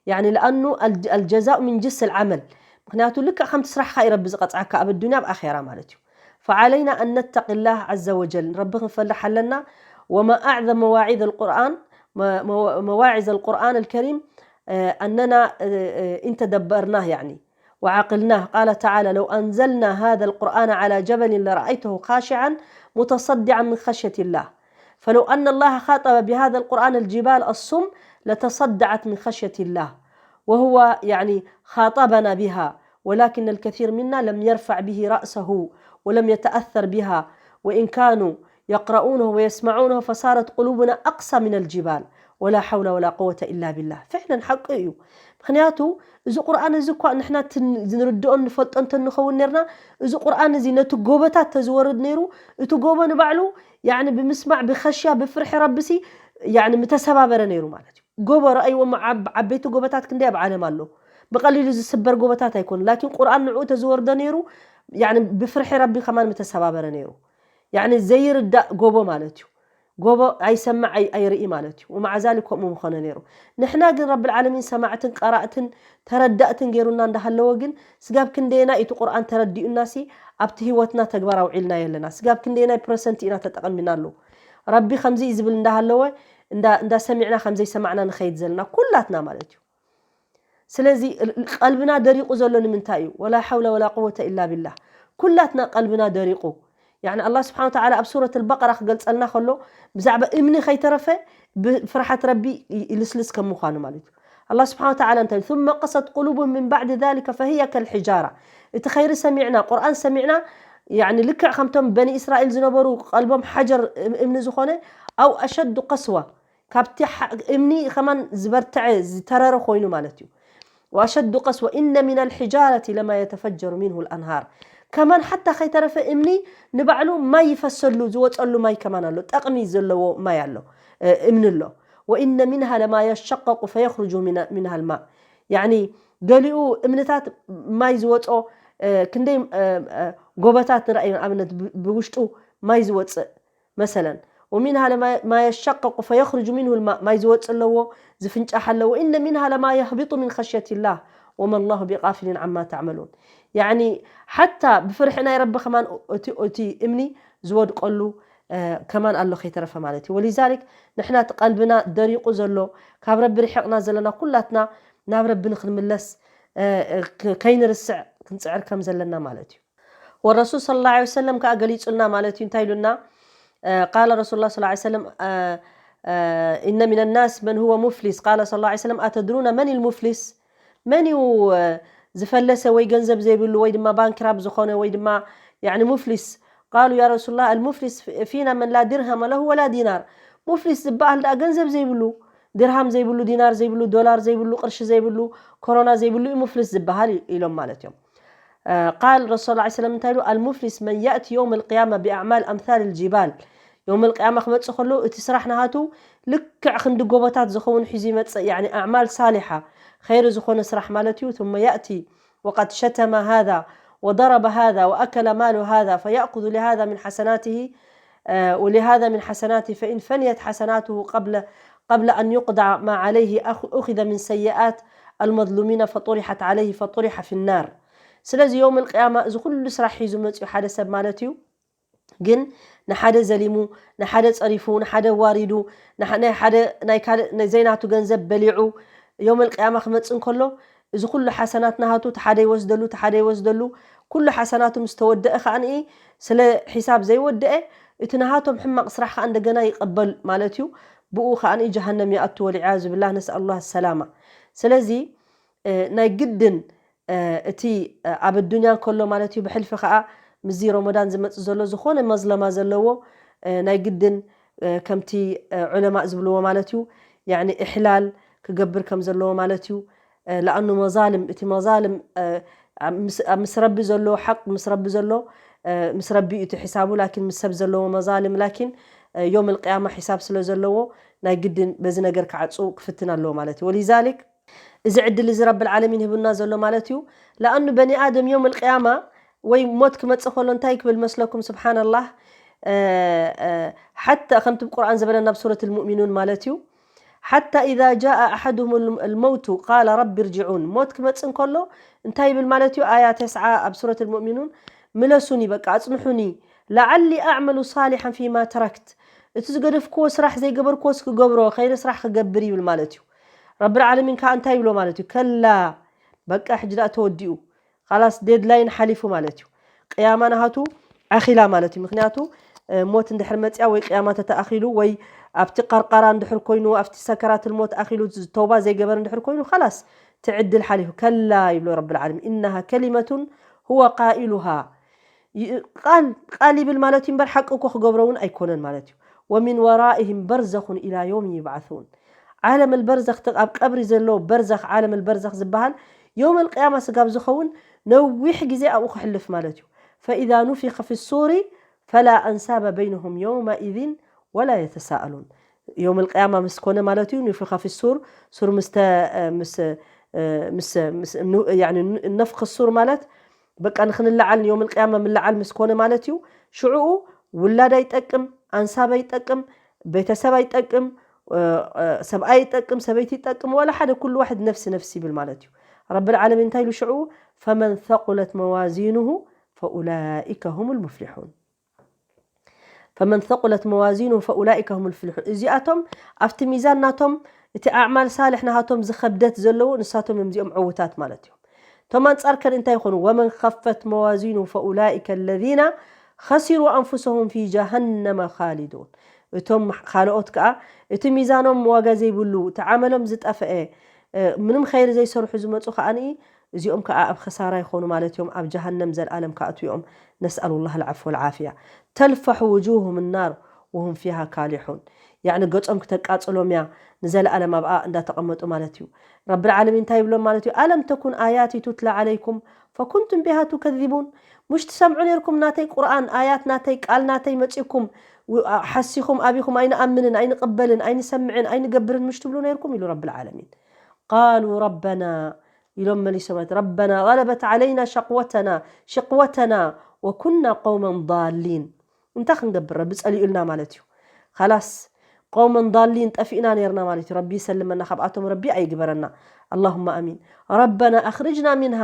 ያኒ ለኣኑ ኣል-፣ ኣልጀዛኡ ሚን ጅንስል ዓመል። ምኽንያቱ ልክዕ ከምቲ ስራሕኻ እዩ ረቢ ዝቐጽዓካ ኣብ ኣዱንያ ኣብ ኣኼራ ማለት እዩ። فعلينا أن نتقي الله عز وجل. ربي فلح لنا. وما أعظم مواعظ القرآن، م-، مو-، مواعظ القرآن الكريم، آه، أننا، آه، آه، إن تدبرناه يعني وعقلناه. قال تعالى: لو أنزلنا هذا القرآن على جبل لرأيته خاشعا متصدعا من خشية الله. فلو أن الله خاطب بهذا القرآن الجبال الصم لتصدعت من خشية الله، وهو يعني خاطبنا بها، ولكن الكثير منا لم يرفع به رأسه ولم يتأثر بها، وإن كانوا يقرؤونه ويسمعونه فصارت قلوبنا أقسى من الجبال، ولا حول ولا قوة إلا بالله. فعلا حق እዩ። ምኽንያቱ እዚ ቁርኣን እዚ እኳ ንሕና ትን-፣ ዝንርድኦን ንፈልጦ እንተንኸውን ነርና፣ እዚ ቁርኣን እዚ ነቲ ጎቦታት ተዝወርድ ነይሩ፣ እቲ ጎቦ ንባዕሉ ያኒ ብምስማዕ ብኸሽያ ብፍርሒ ረብሲ ያኒ ምተሰባበረ ነይሩ ማለት እዩ። ጎቦ ረኣይዎም፣ ዓብ-፣ ዓበይቲ ጎቦታት ክንደይ ኣብ ዓለም ኣሎ። ብቐሊሉ ዝስበር ጎቦታት ኣይኮኑ። ላኪን ቁርኣን ንዕኡ ተዝወርዶ ነይሩ፣ ያኒ ብፍርሒ ረቢ ከማን ምተሰባበረ ነይሩ። ያኒ ዘይርዳእ ጎቦ ማለት እዩ። ጎቦ ኣይሰምዕ ኣይ-፣ ኣይርኢ ማለት እዩ። ومع ذلك ከምኡ ምኾነ ነይሩ። ንሕና ግን ረብል ዓለሚን ሰማዕትን ቀራእትን ተረዳእትን ገይሩና እንዳሃለወ ግን ስጋብ ክንደየናይ እቲ ቁርኣን ተረዲኡናሲ ኣብቲ ህይወትና ተግባር ኣውዒልና የለና። ስጋብ ክንደየናይ ፐርሰንት ኢና ተጠቐሚናሉ። ረቢ ከምዚ እዩ ዝብል እንዳሃለወ እንዳ-፣ እንዳሰሚዕና ከም ዘይሰማዕና ንኸይድ ዘለና ኩላትና ማለት እዩ። ስለዚ ል-፣ ል-፣ ቀልብና ደሪቑ ዘሎ ንምንታይ እዩ? ولا حول ولا قوة إلا بالله። ኩላትና ቀልብና ደሪቑ። ያኒ ኣላህ ስብሓነ ወተዓላ ኣብ ሱረት ኣልበቀራ ክገልጸልና ከሎ ብዛዕባ እምኒ ከይተረፈ ብፍርሓት ረቢ ይ-፣ ይልስልስ ከም ምዃኑ ማለት እዩ። ኣላህ ስብሓነ ወተዓላ እንታይ ኢሉ? ثم قست قلوبهم من بعد ذلك فهي كالحجارة። እቲ ኸይሪ ሰሚዕና፣ ቁርኣን ሰሚዕና፣ ያኒ ልክዕ ከምቶም በኒ እስራኤል ዝነበሩ ቀልቦም ሓጀር እም-፣ እምኒ ዝኾነ፣ أو أشد قسوة። ካብቲ ሓ-፣ እምኒ ከማን ዝበርትዐ ዝተረረ ኮይኑ ማለት እዩ። وأشد قسوة إن من الحجارة لما يتفجر منه الأنهار። ከማን ሓታ ከይተረፈ እምኒ ንባዕሉ ማይ ይፈሰሉ ዝወፀሉ ማይ ከማን ኣሎ። ጠቕሚ ዘለዎ ማይ ኣሎ፣ እ፣ እምኒ ኣሎ። وإن منها لما يشقق فيخرج من-، منها الماء። ያኒ ገሊኡ እምንታት ማይ ዝወፆ፣ እ፣ ክንደይ፣ እ፣ እ፣ ጎቦታት ንረኣይ ንኣብነት ብ-፣ ብውሽጡ ማይ ዝወፅእ መሰለን። ومنها لما، ما يشقق فيخرج منه الماء، ማይ ዝወፅእ ኣለዎ፣ ዝፍንጫሕ ኣለዎ። إن منها لما يهبط من خشية الله وما الله بغافل عما تعملون። ያኒ ሓታ ብፍርሒ ናይ ረቢ ከማን እቲ፣ እቲ እምኒ ዝወድቀሉ፣ እ፣ ከማን ኣሎ ከይተረፈ ማለት እዩ። ولذلك ንሕና እቲ ቀልብና ደሪቑ ዘሎ፣ ካብ ረቢ ርሒቕና ዘለና ኩላትና ናብ ረቢ ንክንምለስ፣ እ፣ እ፣ ከ-፣ ከይንርስዕ ክንፅዕር ከም ዘለና ማለት እዩ። والرسول صلى الله عليه وسلم ከኣ ገሊጹልና ማለት እዩ። እንታይ ኢሉና? እ፣ قال رسول الله صلى الله عليه وسلم، እ፣ እ፣ إن من الناس من هو مفلس. قال صلى الله عليه وسلم: أتدرون من المفلس؟ መን እዩ፣ እ፣ ዝፈለሰ ወይ ገንዘብ ዘይብሉ ወይ ድማ ባንክራፕት ዝኾነ ወይ ድማ ያኒ ሙፍሊስ? قالوا: يا رسول الله، المفلس فينا من لا درهم له ولا دينار. ሙፍሊስ ዝበሃል ደኣ ገንዘብ ዘይብሉ፣ ድርሃም ዘይብሉ፣ ዲናር ዘይብሉ፣ ዶላር ዘይብሉ፣ ቅርሺ ዘይብሉ፣ ኮሮና ዘይብሉ እዩ ሙፍሊስ ዝበሃል ኢ-፣ ኢሎም ማለት እዮም። እ፣ قال رسول الله صلى الله عليه وسلم እንታይ ኢሉ? المفلس من يأتي يوم القيامة بأعمال أمثال الجبال። የውመል ቅያማ ክመጽእ ከሎ እቲ ስራሕ ናሃቱ ልክዕ ክንዲ ጎቦታት ዝኸውን ሒዙ ይመጽእ፣ ያኒ ኣዕማል ሳሊሓ፣ ኸይሪ ዝኾነ ስራሕ ማለት እዩ። ثم يأتي وقد شتم هذا وضرب هذا وأكل مال هذا فيأخذ لهذا من حسناته، آه، ولهذا من حسناته، فإن فنيت حسناته قبل، قبل أن يقضى ما عليه أخ-، أخذ من سيئات المظلومين فطرحت عليه فطرح في النار። ስለዚ የውመል ቅያማ እዚ ኩሉ ስራሕ ሒዙ መጽኡ ሓደ ሰብ ማለት እዩ። ግን ንሓደ ዘሊሙ፣ ንሓደ ጸሪፉ፣ ንሓደ ዋሪዱ፣ ንሓ-፣ ናይ ሓደ፣ ናይ ካልእ፣ ናይ ዘይናቱ ገንዘብ በሊዑ፣ የውመል ቅያማ ክመጽእ እንከሎ፣ እዚ ኩሉ ሓሰናት ናሃቱ፣ እቲ ሓደ ይወስደሉ፣ እቲ ሓደ ይወስደሉ፣ ኩሉ ሓሰናቱ ምስ ተወደአ ከኣ ንኢ፣ ስለ ሒሳብ ዘይወደአ፣ እቲ ናሃቶም ሕማቕ ስራሕ ከኣ እንደገና ይቐበል ማለት እዩ። ብኡ ከኣ ንኢ ጀሃነም ይኣቱ፣ ወልዕያዙ ቢላህ፣ ነስኣሉላህ ሰላማ። ስለዚ፣ እ፣ ናይ ግድን፣ እ፣ እቲ፣ እ፣ ኣብ ኣዱንያ እንከሎ ማለት እዩ፣ ብሕልፊ ከኣ ምስዚ ረመዳን ዝመጽእ ዘሎ ዝኾነ መዝለማ ዘለዎ፣ እ፣ ናይ ግድን፣ እ፣ ከምቲ፣ እ፣ ዑለማእ ዝብልዎ ማለት እዩ፣ ያኒ እሕላል ክገብር ከም ዘለዎ ማለት እዩ። እ፣ ለኣኑ መዛልም፣ እቲ መዛልም፣ እ፣ ኣብ ምስ፣ ኣብ ምስ ረቢ ዘሎ ሓቅ፣ ምስ ረቢ ዘሎ፣ እ፣ ምስ ረቢ እዩ እቲ ሕሳቡ፣ ላኪን ምስ ሰብ ዘለዎ መዛልም፣ ላኪን፣ እ፣ ዮም ኣልቅያማ ሕሳብ ስለ ዘለዎ፣ ናይ ግድን በዚ ነገር ክዓጹ ክፍትን ኣለዎ ማለት እዩ። ወሊዛሊክ፣ እዚ ዕድል እዚ ረብል ዓለሚን ሂቡና ዘሎ ማለት እዩ። ለኣኑ በኒ ኣደም ዮም ኣልቅያማ ወይ ሞት ክመጽእ ከሎ እንታይ ክብል መስለኩም? ስብሓንላህ፣ እ፣ እ፣ ሓታ ከምቲ ቁርኣን ዝበለና ኣብ ሱረት ልሙእሚኑን ማለት እዩ። ሓታ ኢዛ ጃአ ኣሓድሁም ልመውቱ ቃለ ረቢ ርጅዑን። ሞት ክመጽእ እንከሎ እንታይ ይብል ማለት እዩ? ኣያ ተስዓ ኣብ ሱረት ልሙእሚኑን፣ ምለሱኒ፣ በቃ ኣጽንሑኒ። ለዓሊ ኣዕመሉ ሳሊሓን ፊማ ተረክት፣ እቲ ዝገደፍክዎ ስራሕ ዘይገበርክዎስ ክገብሮ፣ ኸይሪ ስራሕ ክገብር ይብል ማለት እዩ። ረብል ዓለሚን ከኣ እንታይ ይብሎ ማለት እዩ? ከላ፣ በቃ ሕጂ ደኣ ተወዲኡ፣ ኻላስ ዴድላይን ሓሊፉ ማለት እዩ። ቅያማ ናሃቱ ኣኺላ ማለት እዩ። ምኽንያቱ እ፣ ሞት እንድሕር መጽያ ወይ ቅያማ ተተኣኺሉ ወይ ኣብቲ ቀርቀራ እንድሕር ኮይኑ ኣብቲ ሰከራት ልሞት ኣኺሉ ተውባ ዘይገበር እንድሕር ኮይኑ ኻላስ ትዕድል ሓሊፉ። ከላ ይብሎ ረብል ዓለሚን፣ ኢነሃ ከሊመቱን ሁወ ቃኢሉሃ። ቃል ቃል ይብል ማለት እዩ እምበር ሓቂ እኮ ክገብሮ እውን ኣይኮነን ማለት እዩ። ወሚን ወራኢህም በርዘኹን ኢላ ዮም ይብዓሱን። ዓለም ልበርዘኽ፣ ኣብ ቀብሪ ዘሎ በርዘኽ፣ ዓለም ልበርዘኽ ዝበሃል ዮም ልቅያማ ስጋብ ዝኸውን ነዊሕ ግዜ ኣብኡ ክሕልፍ ማለት እዩ። ፈኢዛ ኑፊኸ ፊ ሱሪ ፈላ ኣንሳበ በይነሁም የውመኢዝን ወላ የተሳእሉን። ዮም ልቅያማ ምስ ኮነ ማለት እዩ። ኑፊኸ ፊ ሱር፣ ሱር ምስ ተ-፣ ምስ፣ ምስ፣ ምስ፣ ኑ-፣ ያኒ ኑ-፣ ነፍኽ ሱር ማለት በቃ ንኽንለዓል፣ ዮም ልቅያማ ምለዓል ምስ ኮነ ማለት እዩ። ሽዕኡ ውላድ ኣይጠቅም፣ ኣንሳብ ኣይጠቅም፣ ቤተሰብ ኣይጠቅም፣ እ፣ እ፣ ሰብኣይ ይጠቅም፣ ሰበይቲ ይጠቅም፣ ወላ ሓደ፣ ኩሉ ዋሕድ ነፍሲ ነፍሲ ይብል ማለት እዩ። ረብል ዓለሚን እንታይ ኢሉ ሽዑ? ፈመን ሰቁለት መዋዚኑሁ ፈኡላኢከ ሁም ልሙፍሊሑን። ፈመን ሰቁለት መዋዚኑሁ ፈኡላኢከ ሁም ልፍሊሑን። እዚኣቶም ኣብቲ ሚዛን ናቶም እቲ ኣዕማል ሳልሕ ናሃቶም ዝኸብደት ዘለዎ ንሳቶም እዮም እዚኦም ዕውታት ማለት እዮም። እቶም ኣንጻር ከን እንታይ ይኾኑ? ወመን ኸፈት መዋዚኑሁ ፈኡላኢከ ለዚነ ኸሲሩ ኣንፉሰሁም ፊ ጀሃነመ ኻሊዱን። እቶም ካልኦት ከኣ እቲ ሚዛኖም ዋጋ ዘይብሉ፣ እቲ ዓመሎም ዝጠፍአ፣ እ፣ ምንም ኸይሪ ዘይሰርሑ ዝመጹ ከኣ እዚኦም ከኣ ኣብ ኽሳራ ይኾኑ ማለት እዮም። ኣብ ጀሃነም ዘልኣለም ከኣትዉ እዮም። ነስኣሉ ላህ ልዓፍወ ልዓፍያ። ተልፈሑ ውጁሁም ናር ወሁም ፊሃ ካሊሑን። ያዕኒ ገጾም ክተቃጽሎም እያ ንዘለኣለም ኣብኣ እንዳተቐመጡ ማለት እዩ። ረብል ዓለሚን እንታይ ይብሎም ማለት እዩ? ኣለም ተኩን ኣያቲ ቱትላ ዓለይኩም ፈኩንቱም ቢሃ ቱከዚቡን። ሙሽ ትሰምዑ ነይርኩም ናተይ ቁርኣን፣ ኣያት ናተይ፣ ቃል ናተይ መጺእኩም፣ ው-፣ ኣ-፣ ሓሲኹም ኣቢኹም ኣይንኣምንን፣ ኣይንቕበልን፣ ኣይንሰምዕን፣ ኣይንገብርን ሙሽ ትብሉ ነይርኩም ኢሉ ረብል ዓለሚን። ቃሉ ረበና ኢሎም መሊሶም ማለት፣ ረበና ገለበት ዓለይና ሸቅወተና፣ ሽቅወተና ወኩና ቀውመን ዳሊን። እንታይ ክንገብር? ረቢ ጸሊኡልና ማለት እዩ። ኻላስ ቀውመን ዳሊን ጠፊእና ነይርና ማለት እዩ። ረቢ ይሰልመና፣ ካብኣቶም ረቢ ኣይግበረና። ኣላሁመ ኣሚን። ረበና ኣኽርጅና ሚንሃ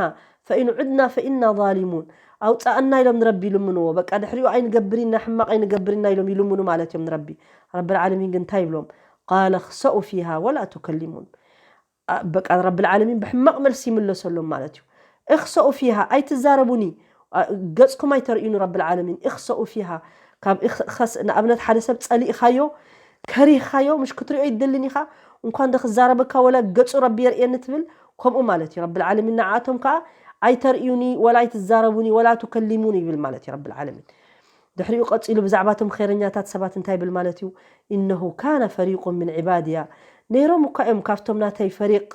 ፈኢን ዑድና ፈኢና ዛሊሙን። ኣውፅኣና ኢሎም ንረቢ ይልምንዎ። በቃ ድሕሪኡ ኣይንገብር ኢና፣ ሕማቕ ኣይንገብር ኢና ኢሎም ይልምኑ ማለት እዮም ንረቢ። ረብል ዓለሚን ግን እንታይ ይብሎም? ቃለ ኽሰኡ ፊሃ ወላ ቱከሊሙን። ኣ-፣ በቃ ረብል ዓለሚን ብሕማቕ መልሲ ይምለሰሎም ማለት እዩ። እኽሰኡ ፊሃ፣ ኣይትዛረቡኒ፣ ኣ-፣ ገጽኩም ኣይተርእዩኒ ረብል ዓለሚን። እኽሰኡ ፊሃ፣ ካብ እኽ-፣ ኸስ-፣ ንኣብነት ሓደ ሰብ ጸሊእኻዮ፣ ከሪህኻዮ፣ ምሽ ክትሪኦ ይደልን ኢኻ፣ እንኳን ዶ ክዛረበካ ወላ ገጹ ረቢ የርእየኒ ትብል፣ ከምኡ ማለት እዩ። ረብል ዓለሚን ንዓኣቶም ከኣ ኣይተርእዩኒ ወላ ኣይትዛረቡኒ ወላ ቱከሊሙኒ ይብል ማለት እዩ ረብል ዓለሚን። ድሕሪኡ ቀጺሉ ብዛዕባ እቶም ኸይረኛታት ሰባት እንታይ ይብል ማለት እዩ? ኢነሁ ካነ ፈሪቁን ምን ዒባድያ፣ ነይሮም እኳ እዮም ካብቶም ናተይ ፈሪቅ፣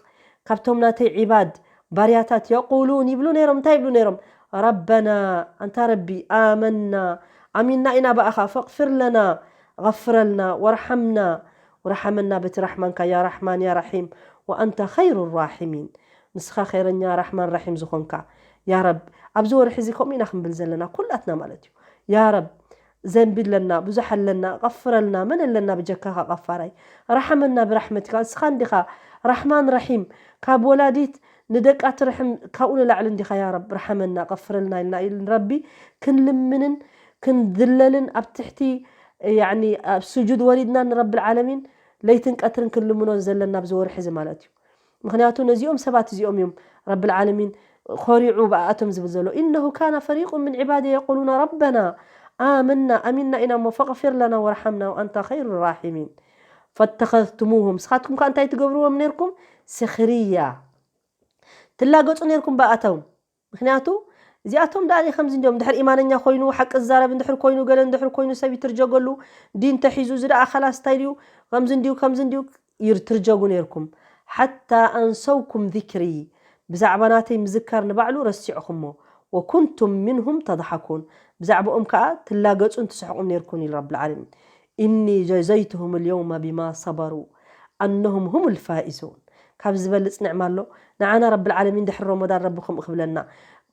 ካብቶም ናተይ ዒባድ ባርያታት፣ የቁሉን ይብሉ ነይሮም። እንታይ ይብሉ ነይሮም? ረበና፣ ኣንታ ረቢ፣ ኣመና፣ ኣሚንና ኢና ብኣኻ፣ ፈቕፊር ለና፣ غፍረልና፣ ወርሓምና፣ ወርሓመና በቲ ራሕማንካ፣ ያ ራሕማን ያ ራሒም፣ ወኣንተ ኸይሩ ራሒሚን፣ ንስኻ ኸይረኛ ራሕማን ራሒም ዝኾንካ። ያ ረብ፣ ኣብዚ ወርሒ እዚ ከምኡ ኢና ክንብል ዘለና ኩላትና ማለት እዩ። ያ ረብ፣ ዘንቢ ኣለና፣ ብዙሕ ኣለና፣ غፍረልና፣ መን ኣለና ብጀካኻ ቐፋራይ? ራሕመና ብራሕመትካ፣ ንስኻ እንዲኻ ራሕማን ራሒም፣ ካብ ወላዲት ንደቃ ትርሕም፣ ካብኡ ንላዕሊ እንዲኻ ያ ረብ፣ ራሕመና፣ غፍረልና ኢልና፣ ኢል-፣ ንረቢ ክንልምንን ክንድለልን ኣብ ትሕቲ፣ ያዕኒ ኣብ ስጁድ ወሪድና ንረብል ዓለሚን ለይትን ቀትርን ክንልምኖ ዘለና ኣብዚ ወርሒ እዚ ማለት እዩ። ምኽንያቱ ነዚኦም ሰባት እዚኦም እዮም ረብል ዓለሚን ኮሪዑ ብኣቶም ዝብል ዘሎ። ኢነሁ ካነ ፈሪቁን ምን ዒባዲ የቁሉና ረበና ኣመና፣ ኣሚንና ኢና እሞ ፈቕፊር ለና ወርሓምና ወኣንታ ኸይሩ ራሒሚን። ፈተኸዝቱሙሁም፣ ንስኻትኩም ከኣ እንታይ ትገብርዎም ነይርኩም? ስኽርያ፣ ትላገጹ ነይርኩም ብኣቶም። ምኽንያቱ እዚኣቶም ደኣ ከምዚ እንዲዮም፣ ድሕር ኢማነኛ ኮይኑ፣ ሓቂ ዝዛረብ እንድሕር ኮይኑ፣ ገለ እንድሕር ኮይኑ፣ ሰብ ይትርጀገሉ፣ ዲን ተሒዙ፣ እዚ ደኣ ኸላስ እንታይ ድዩ፣ ከምዚ እንዲዩ፣ ከምዚ እንዲዩ፣ ይር-፣ ትርጀጉ ነይርኩም። ሓታ ኣንሰውኩም ዚክሪ፣ ብዛዕባ ናተይ ምዝካር ንባዕሉ ረሲዕኹሞ። ወኩንቱም ሚንሁም ተድሓኩን፣ ብዛዕባኦም ከኣ ትላገጹን ትስሕቑን ነይርኩም ኢሉ ረብል ዓለሚን። ኢኒ ጀዘይቱሁም ልየውመ ቢማ ሰበሩ ኣነሁም ሁም ልፋኢዙን። ካብ ዝበልጽ ንዕማ ኣሎ? ንዓና ረብል ዓለሚን ድሕሪ ረመዳን ረቢ ከምኡ ክብለና።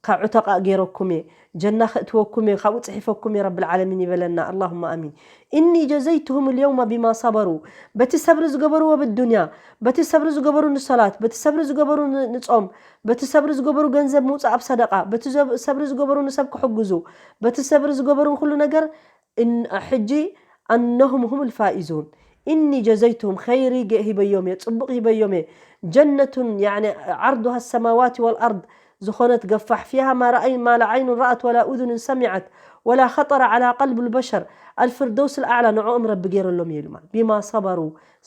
ካብ ዑተቃእ ገይረኩም እየ፣ ጀና ከእትወኩም እየ፣ ካብኡ ጽሒፈኩም እየ ረብል ዓለሚን ይበለና። ኣላሁማ ኣሚን። እኒ ጀዘይትሁም ልየውመ ቢማ ሰበሩ፣ በቲ ሰብሪ ዝገበርዎ ብዱንያ፣ በቲ ሰብሪ ዝገበሩ ንሰላት፣ በቲ ሰብሪ ዝገበሩ ን- ንጾም፣ በቲ ሰብሪ ዝገበሩ ገንዘብ ምውጻእ ኣብ ሰደቃ፣ በቲ ዘብ- ሰብሪ ዝገበሩ ንሰብ ክሕግዙ፣ በቲ ሰብሪ ዝገበሩ ንኩሉ ነገር እን- ሕጂ ኣነሁም ሁም ልፋኢዙን። እኒ ጀዘይትሁም፣ ኸይሪ ገ- ሂበዮም እየ፣ ጽቡቕ ሂበዮም እየ። ጀነቱን ያኒ ዓርዱሃ ሰማዋት ወልኣርድ ዝኾነት ገፋሕ፣ ፊሃ ማ ረኣይ- ማ ላ ዓይኑን ረኣት ወላ ኡዙኑን ሰሚዐት ወላ ኸጠረ ዓላ ቀልቢ ልበሸር፣ ኣልፍርደውስ ልኣዕላ ንዕኦም ረቢ ገይረሎም እየ ኢሉ። ማለት ቢማ ሰበሩ፣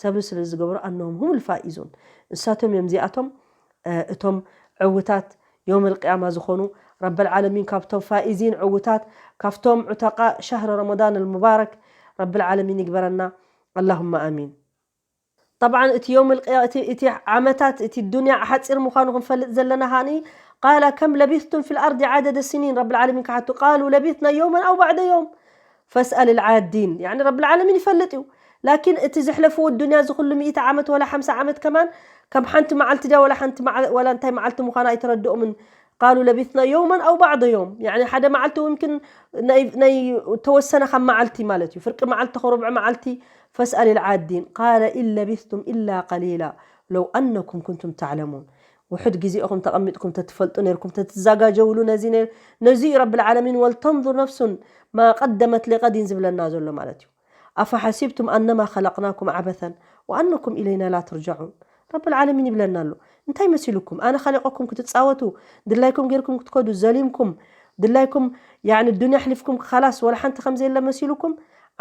ሰብሪ ስለ ዝገበሩ ኣነሁም ሁም ልፋኢዙን፣ ንሳቶም እዮም እዚኣቶም እቶም ዕውታት የውም ልቅያማ ዝኾኑ። ረብል ዓለሚን ካብቶም ፋኢዚን ዕውታት፣ ካብቶም ዑተቃ ሸህር ረመዳን ልሙባረክ ረብል ዓለሚን ይግበረና። ኣላሁማ ኣሚን። ጠብዓን እቲ የውም ልቅያ እቲ እቲ ዓመታት እቲ ዱንያ ሓፂር ምዃኑ ክንፈልጥ ዘለና ሃኒ ቃለ ከም ለቢስቱም ፊ ልኣርዲ ዓደደ ስኒን ረብል ዓለሚን ክሓቱ ቃሉ ለቢስና የውመን ኣው ባዕደ የውም ፈስኣል ልዓዲን። ያኒ ረብል ዓለሚን ይፈልጥ እዩ። ላኪን እቲ ዘሕለፍዎ ዱንያ እዚ ኩሉ ሚእቲ ዓመት ወላ ሓምሳ ዓመት ከማን ከም ሓንቲ መዓልቲ ድያ ወላ ሓንቲ መዓ- ወላ እንታይ መዓልቲ ምዃና ኣይተረድኦምን። ቃሉ ለቢትና የውመን ኣው ባዕዶ ዮም። ያኒ ሓደ መዓልቲ ውምክን ናይ ናይ ተወሰነ ካብ መዓልቲ ማለት እዩ። ፍርቂ መዓልቲ ከሩብዒ መዓልቲ ፈስኣል ልዓዲን ቃለ ኢን ለቢስቱም ኢላ ቀሊላ ለው ኣነኩም ኩንቱም ተዕለሙን። ውሑድ ግዜኹም ተቐሚጥኩም ተትፈልጡ ነርኩም ተትዘጋጀውሉ ነዚ ነር ነዚ እዩ ረብል ዓለሚን ወልተንዙር ነፍሱን ማ ቀደመት ሊቀዲን ዝብለና ዘሎ ማለት እዩ። ኣፈሓሲብቱም ኣነማ ኸለቅናኩም ዓበተን ወኣነኩም ኢለይና ላ ትርጃዑን። ረብል ዓለሚን ይብለና ኣሎ። እንታይ መሲሉኩም ኣነ ኸሊቀኩም ክትጻወቱ ድላይኩም ጌርኩም ክትከዱ ዘሊምኩም ድላይኩም ያኒ ዱንያ ኣሕሊፍኩም ኸላስ ወላ ሓንቲ ከም ዘየለ መሲሉኩም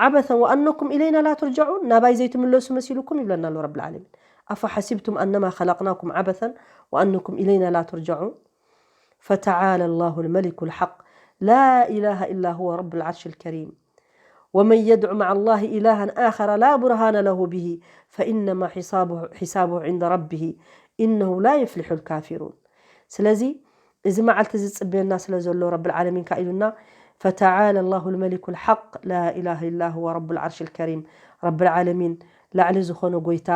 ዓበተን ወኣነኩም ኢለይና ላ ትርጃዑን ናባይ ዘይትምለሱ መሲሉኩም ይብለና ኣሎ ረብል ዓለሚን። ኣፈሓሲብቱም ኣነማ ኸለቅናኩም ዓበተን ወኣነኩም ኢለይና ላ ትርጃዑን። فتعالى الله الملك الحق لا إله إلا هو رب العرش الكريم ومن يدع مع الله إلها آخر لا برهان له به فإنما حسابه, حسابه عند ربه إنه لا يفلح الكافرون. ስለዚ እዚ መዓልቲ እዚ ዝጽበየና ስለ ዘሎ ረብል ዓለሚን ከኣ ኢሉና فتعالى الله الملك الحق لا إله إلا هو رب العرش الكريم ረብል ዓለሚን ላዕሊ ዝኾነ ጎይታ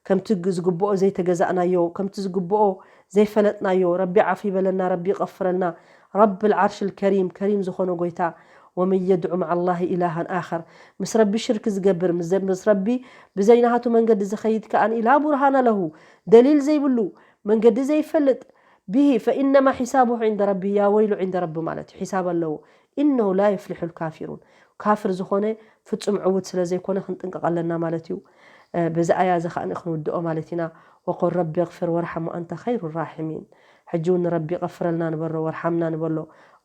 ከምቲ ዝግብኦ ዘይተገዛእናዮ ከምቲ ዝግብኦ ዘይፈለጥናዮ ረቢ ዓፉ ይበለና ረቢ ይቐፍረልና ረብል ዓርሽ ልከሪም ከሪም ዝኾነ ጎይታ ومن يدع مع الله إلها آخر ምስ ረቢ ሽርክ ዝገብር ምስ ረቢ ብዘይናሃቱ መንገዲ ዝኸይድ ከኣ ላ ቡርሃነ ለሁ ደሊል ዘይብሉ መንገዲ ዘይፈልጥ به فإنما حسابه عند ربه ያ ወይሉ عند ربه ማለት እዩ ሒሳብ ኣለዎ إنه لا يفلح الكافرون ካፍር ዝኾነ ፍጹም ዕውት ስለ ዘይኮነ ክንጥንቀቕ ኣለና ማለት እዩ። በዚ ኣያ እዚ ከኣ ክንውድኦ ማለት ኢና። وقل رب اغفر وارحم وأنت خير الراحمين ሕጂ እውን ንረቢ ቀፍረልና ንበሎ ወርሓምና ንበሎ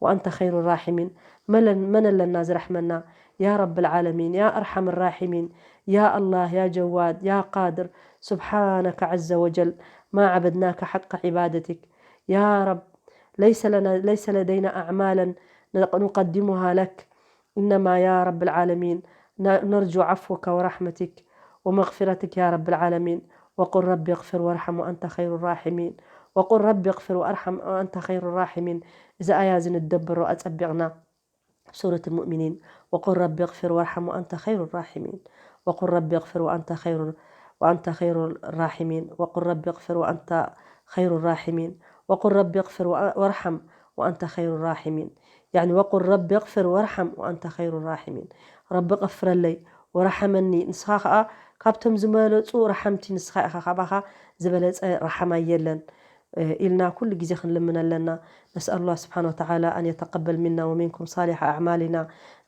وأنت خير الراحمين መን ኣለና ዝረሕመና يا رب العالمين يا أرحم الراحمين يا الله يا جواد يا قادر سبحانك عز وجل ما عبدناك حق عبادتك يا رب ليس لنا ليس لدينا أعمالا نقدمها لك إنما يا رب العالمين نرجو عفوك ورحمتك ومغفرتك يا رب العالمين وقل رب اغفر وارحم وأنت خير الراحمين وقل رب اغفر وارحم وأنت خير الراحمين እዚ ኣያ እዚ ንደብሮ ኣጸቢቕና سورة المؤمنين وقل رب اغفر وارحم وأنت خير الراحمين وقل رب اغفر وأنت خير وأنت خير الراحمين وقل رب اغفر وأنت خير الراحمين وقل رب اغفر وارحم وأنت خير الراحمين يعني وقل رب اغفر وارحم وأنت خير الراحمين ረቢ ቀፍረለይ ወረሐመኒ ንስኻ ከኣ ካብቶም ዝበለጹ ረሐምቲ ንስኻ ኢኻ ካባኻ ዝበለጸ ረሐማይ የለን ኢልና ኩሉ ግዜ ክንልምን ኣለና። نسأل الله سبحانه وتعالى أن يتقبل منا ومنكم صالح أعمالنا.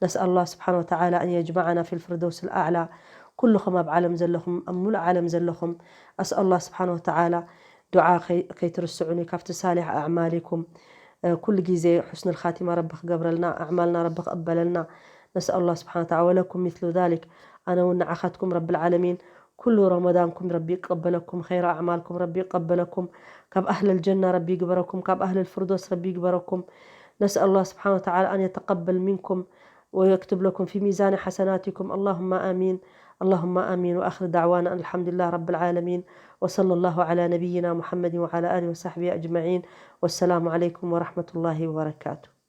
نسأل الله سبحانه وتعالى أن يجمعنا في الفردوس الأعلى. ኩልኹም ኣብ ዓለም ዘለኹም ኣብ ሙሉእ ዓለም ዘለኹም أسأل الله سبحانه وتعالى ዱዓ ከይትርስዑኒ ካብቲ ሳሊሕ ኣዕማሊኩም ኩሉ ግዜ ሑስኑል ኻቲማ ረቢ ክገብረልና ኣዕማልና ረቢ ክቕበለልና ነስኣል ላህ ስብሓን ወተዓላ ወለኩም ሚስሉ ዛሊክ ኣነ እውን ንዓኻትኩም ረቢ ልዓለሚን ኩሉ ረመዳንኩም ረቢ ይቀበለኩም ኸይረ ኣዕማልኩም ረቢ ይቀበለኩም ካብ ኣህል ልጀና ረቢ ይግበረኩም ካብ ኣህል ልፍርዶስ ረቢ ይግበረኩም ነስኣል ላህ ስብሓን ወተዓላ ኣን የተቀበል ሚንኩም ويكتب لكم في ميزان حسناتكم اللهم آمين اللهم آمين وآخر دعوانا أن الحمد لله رب العالمين وصلى الله على نبينا محمد وعلى آله وصحبه أجمعين والسلام عليكم ورحمة الله وبركاته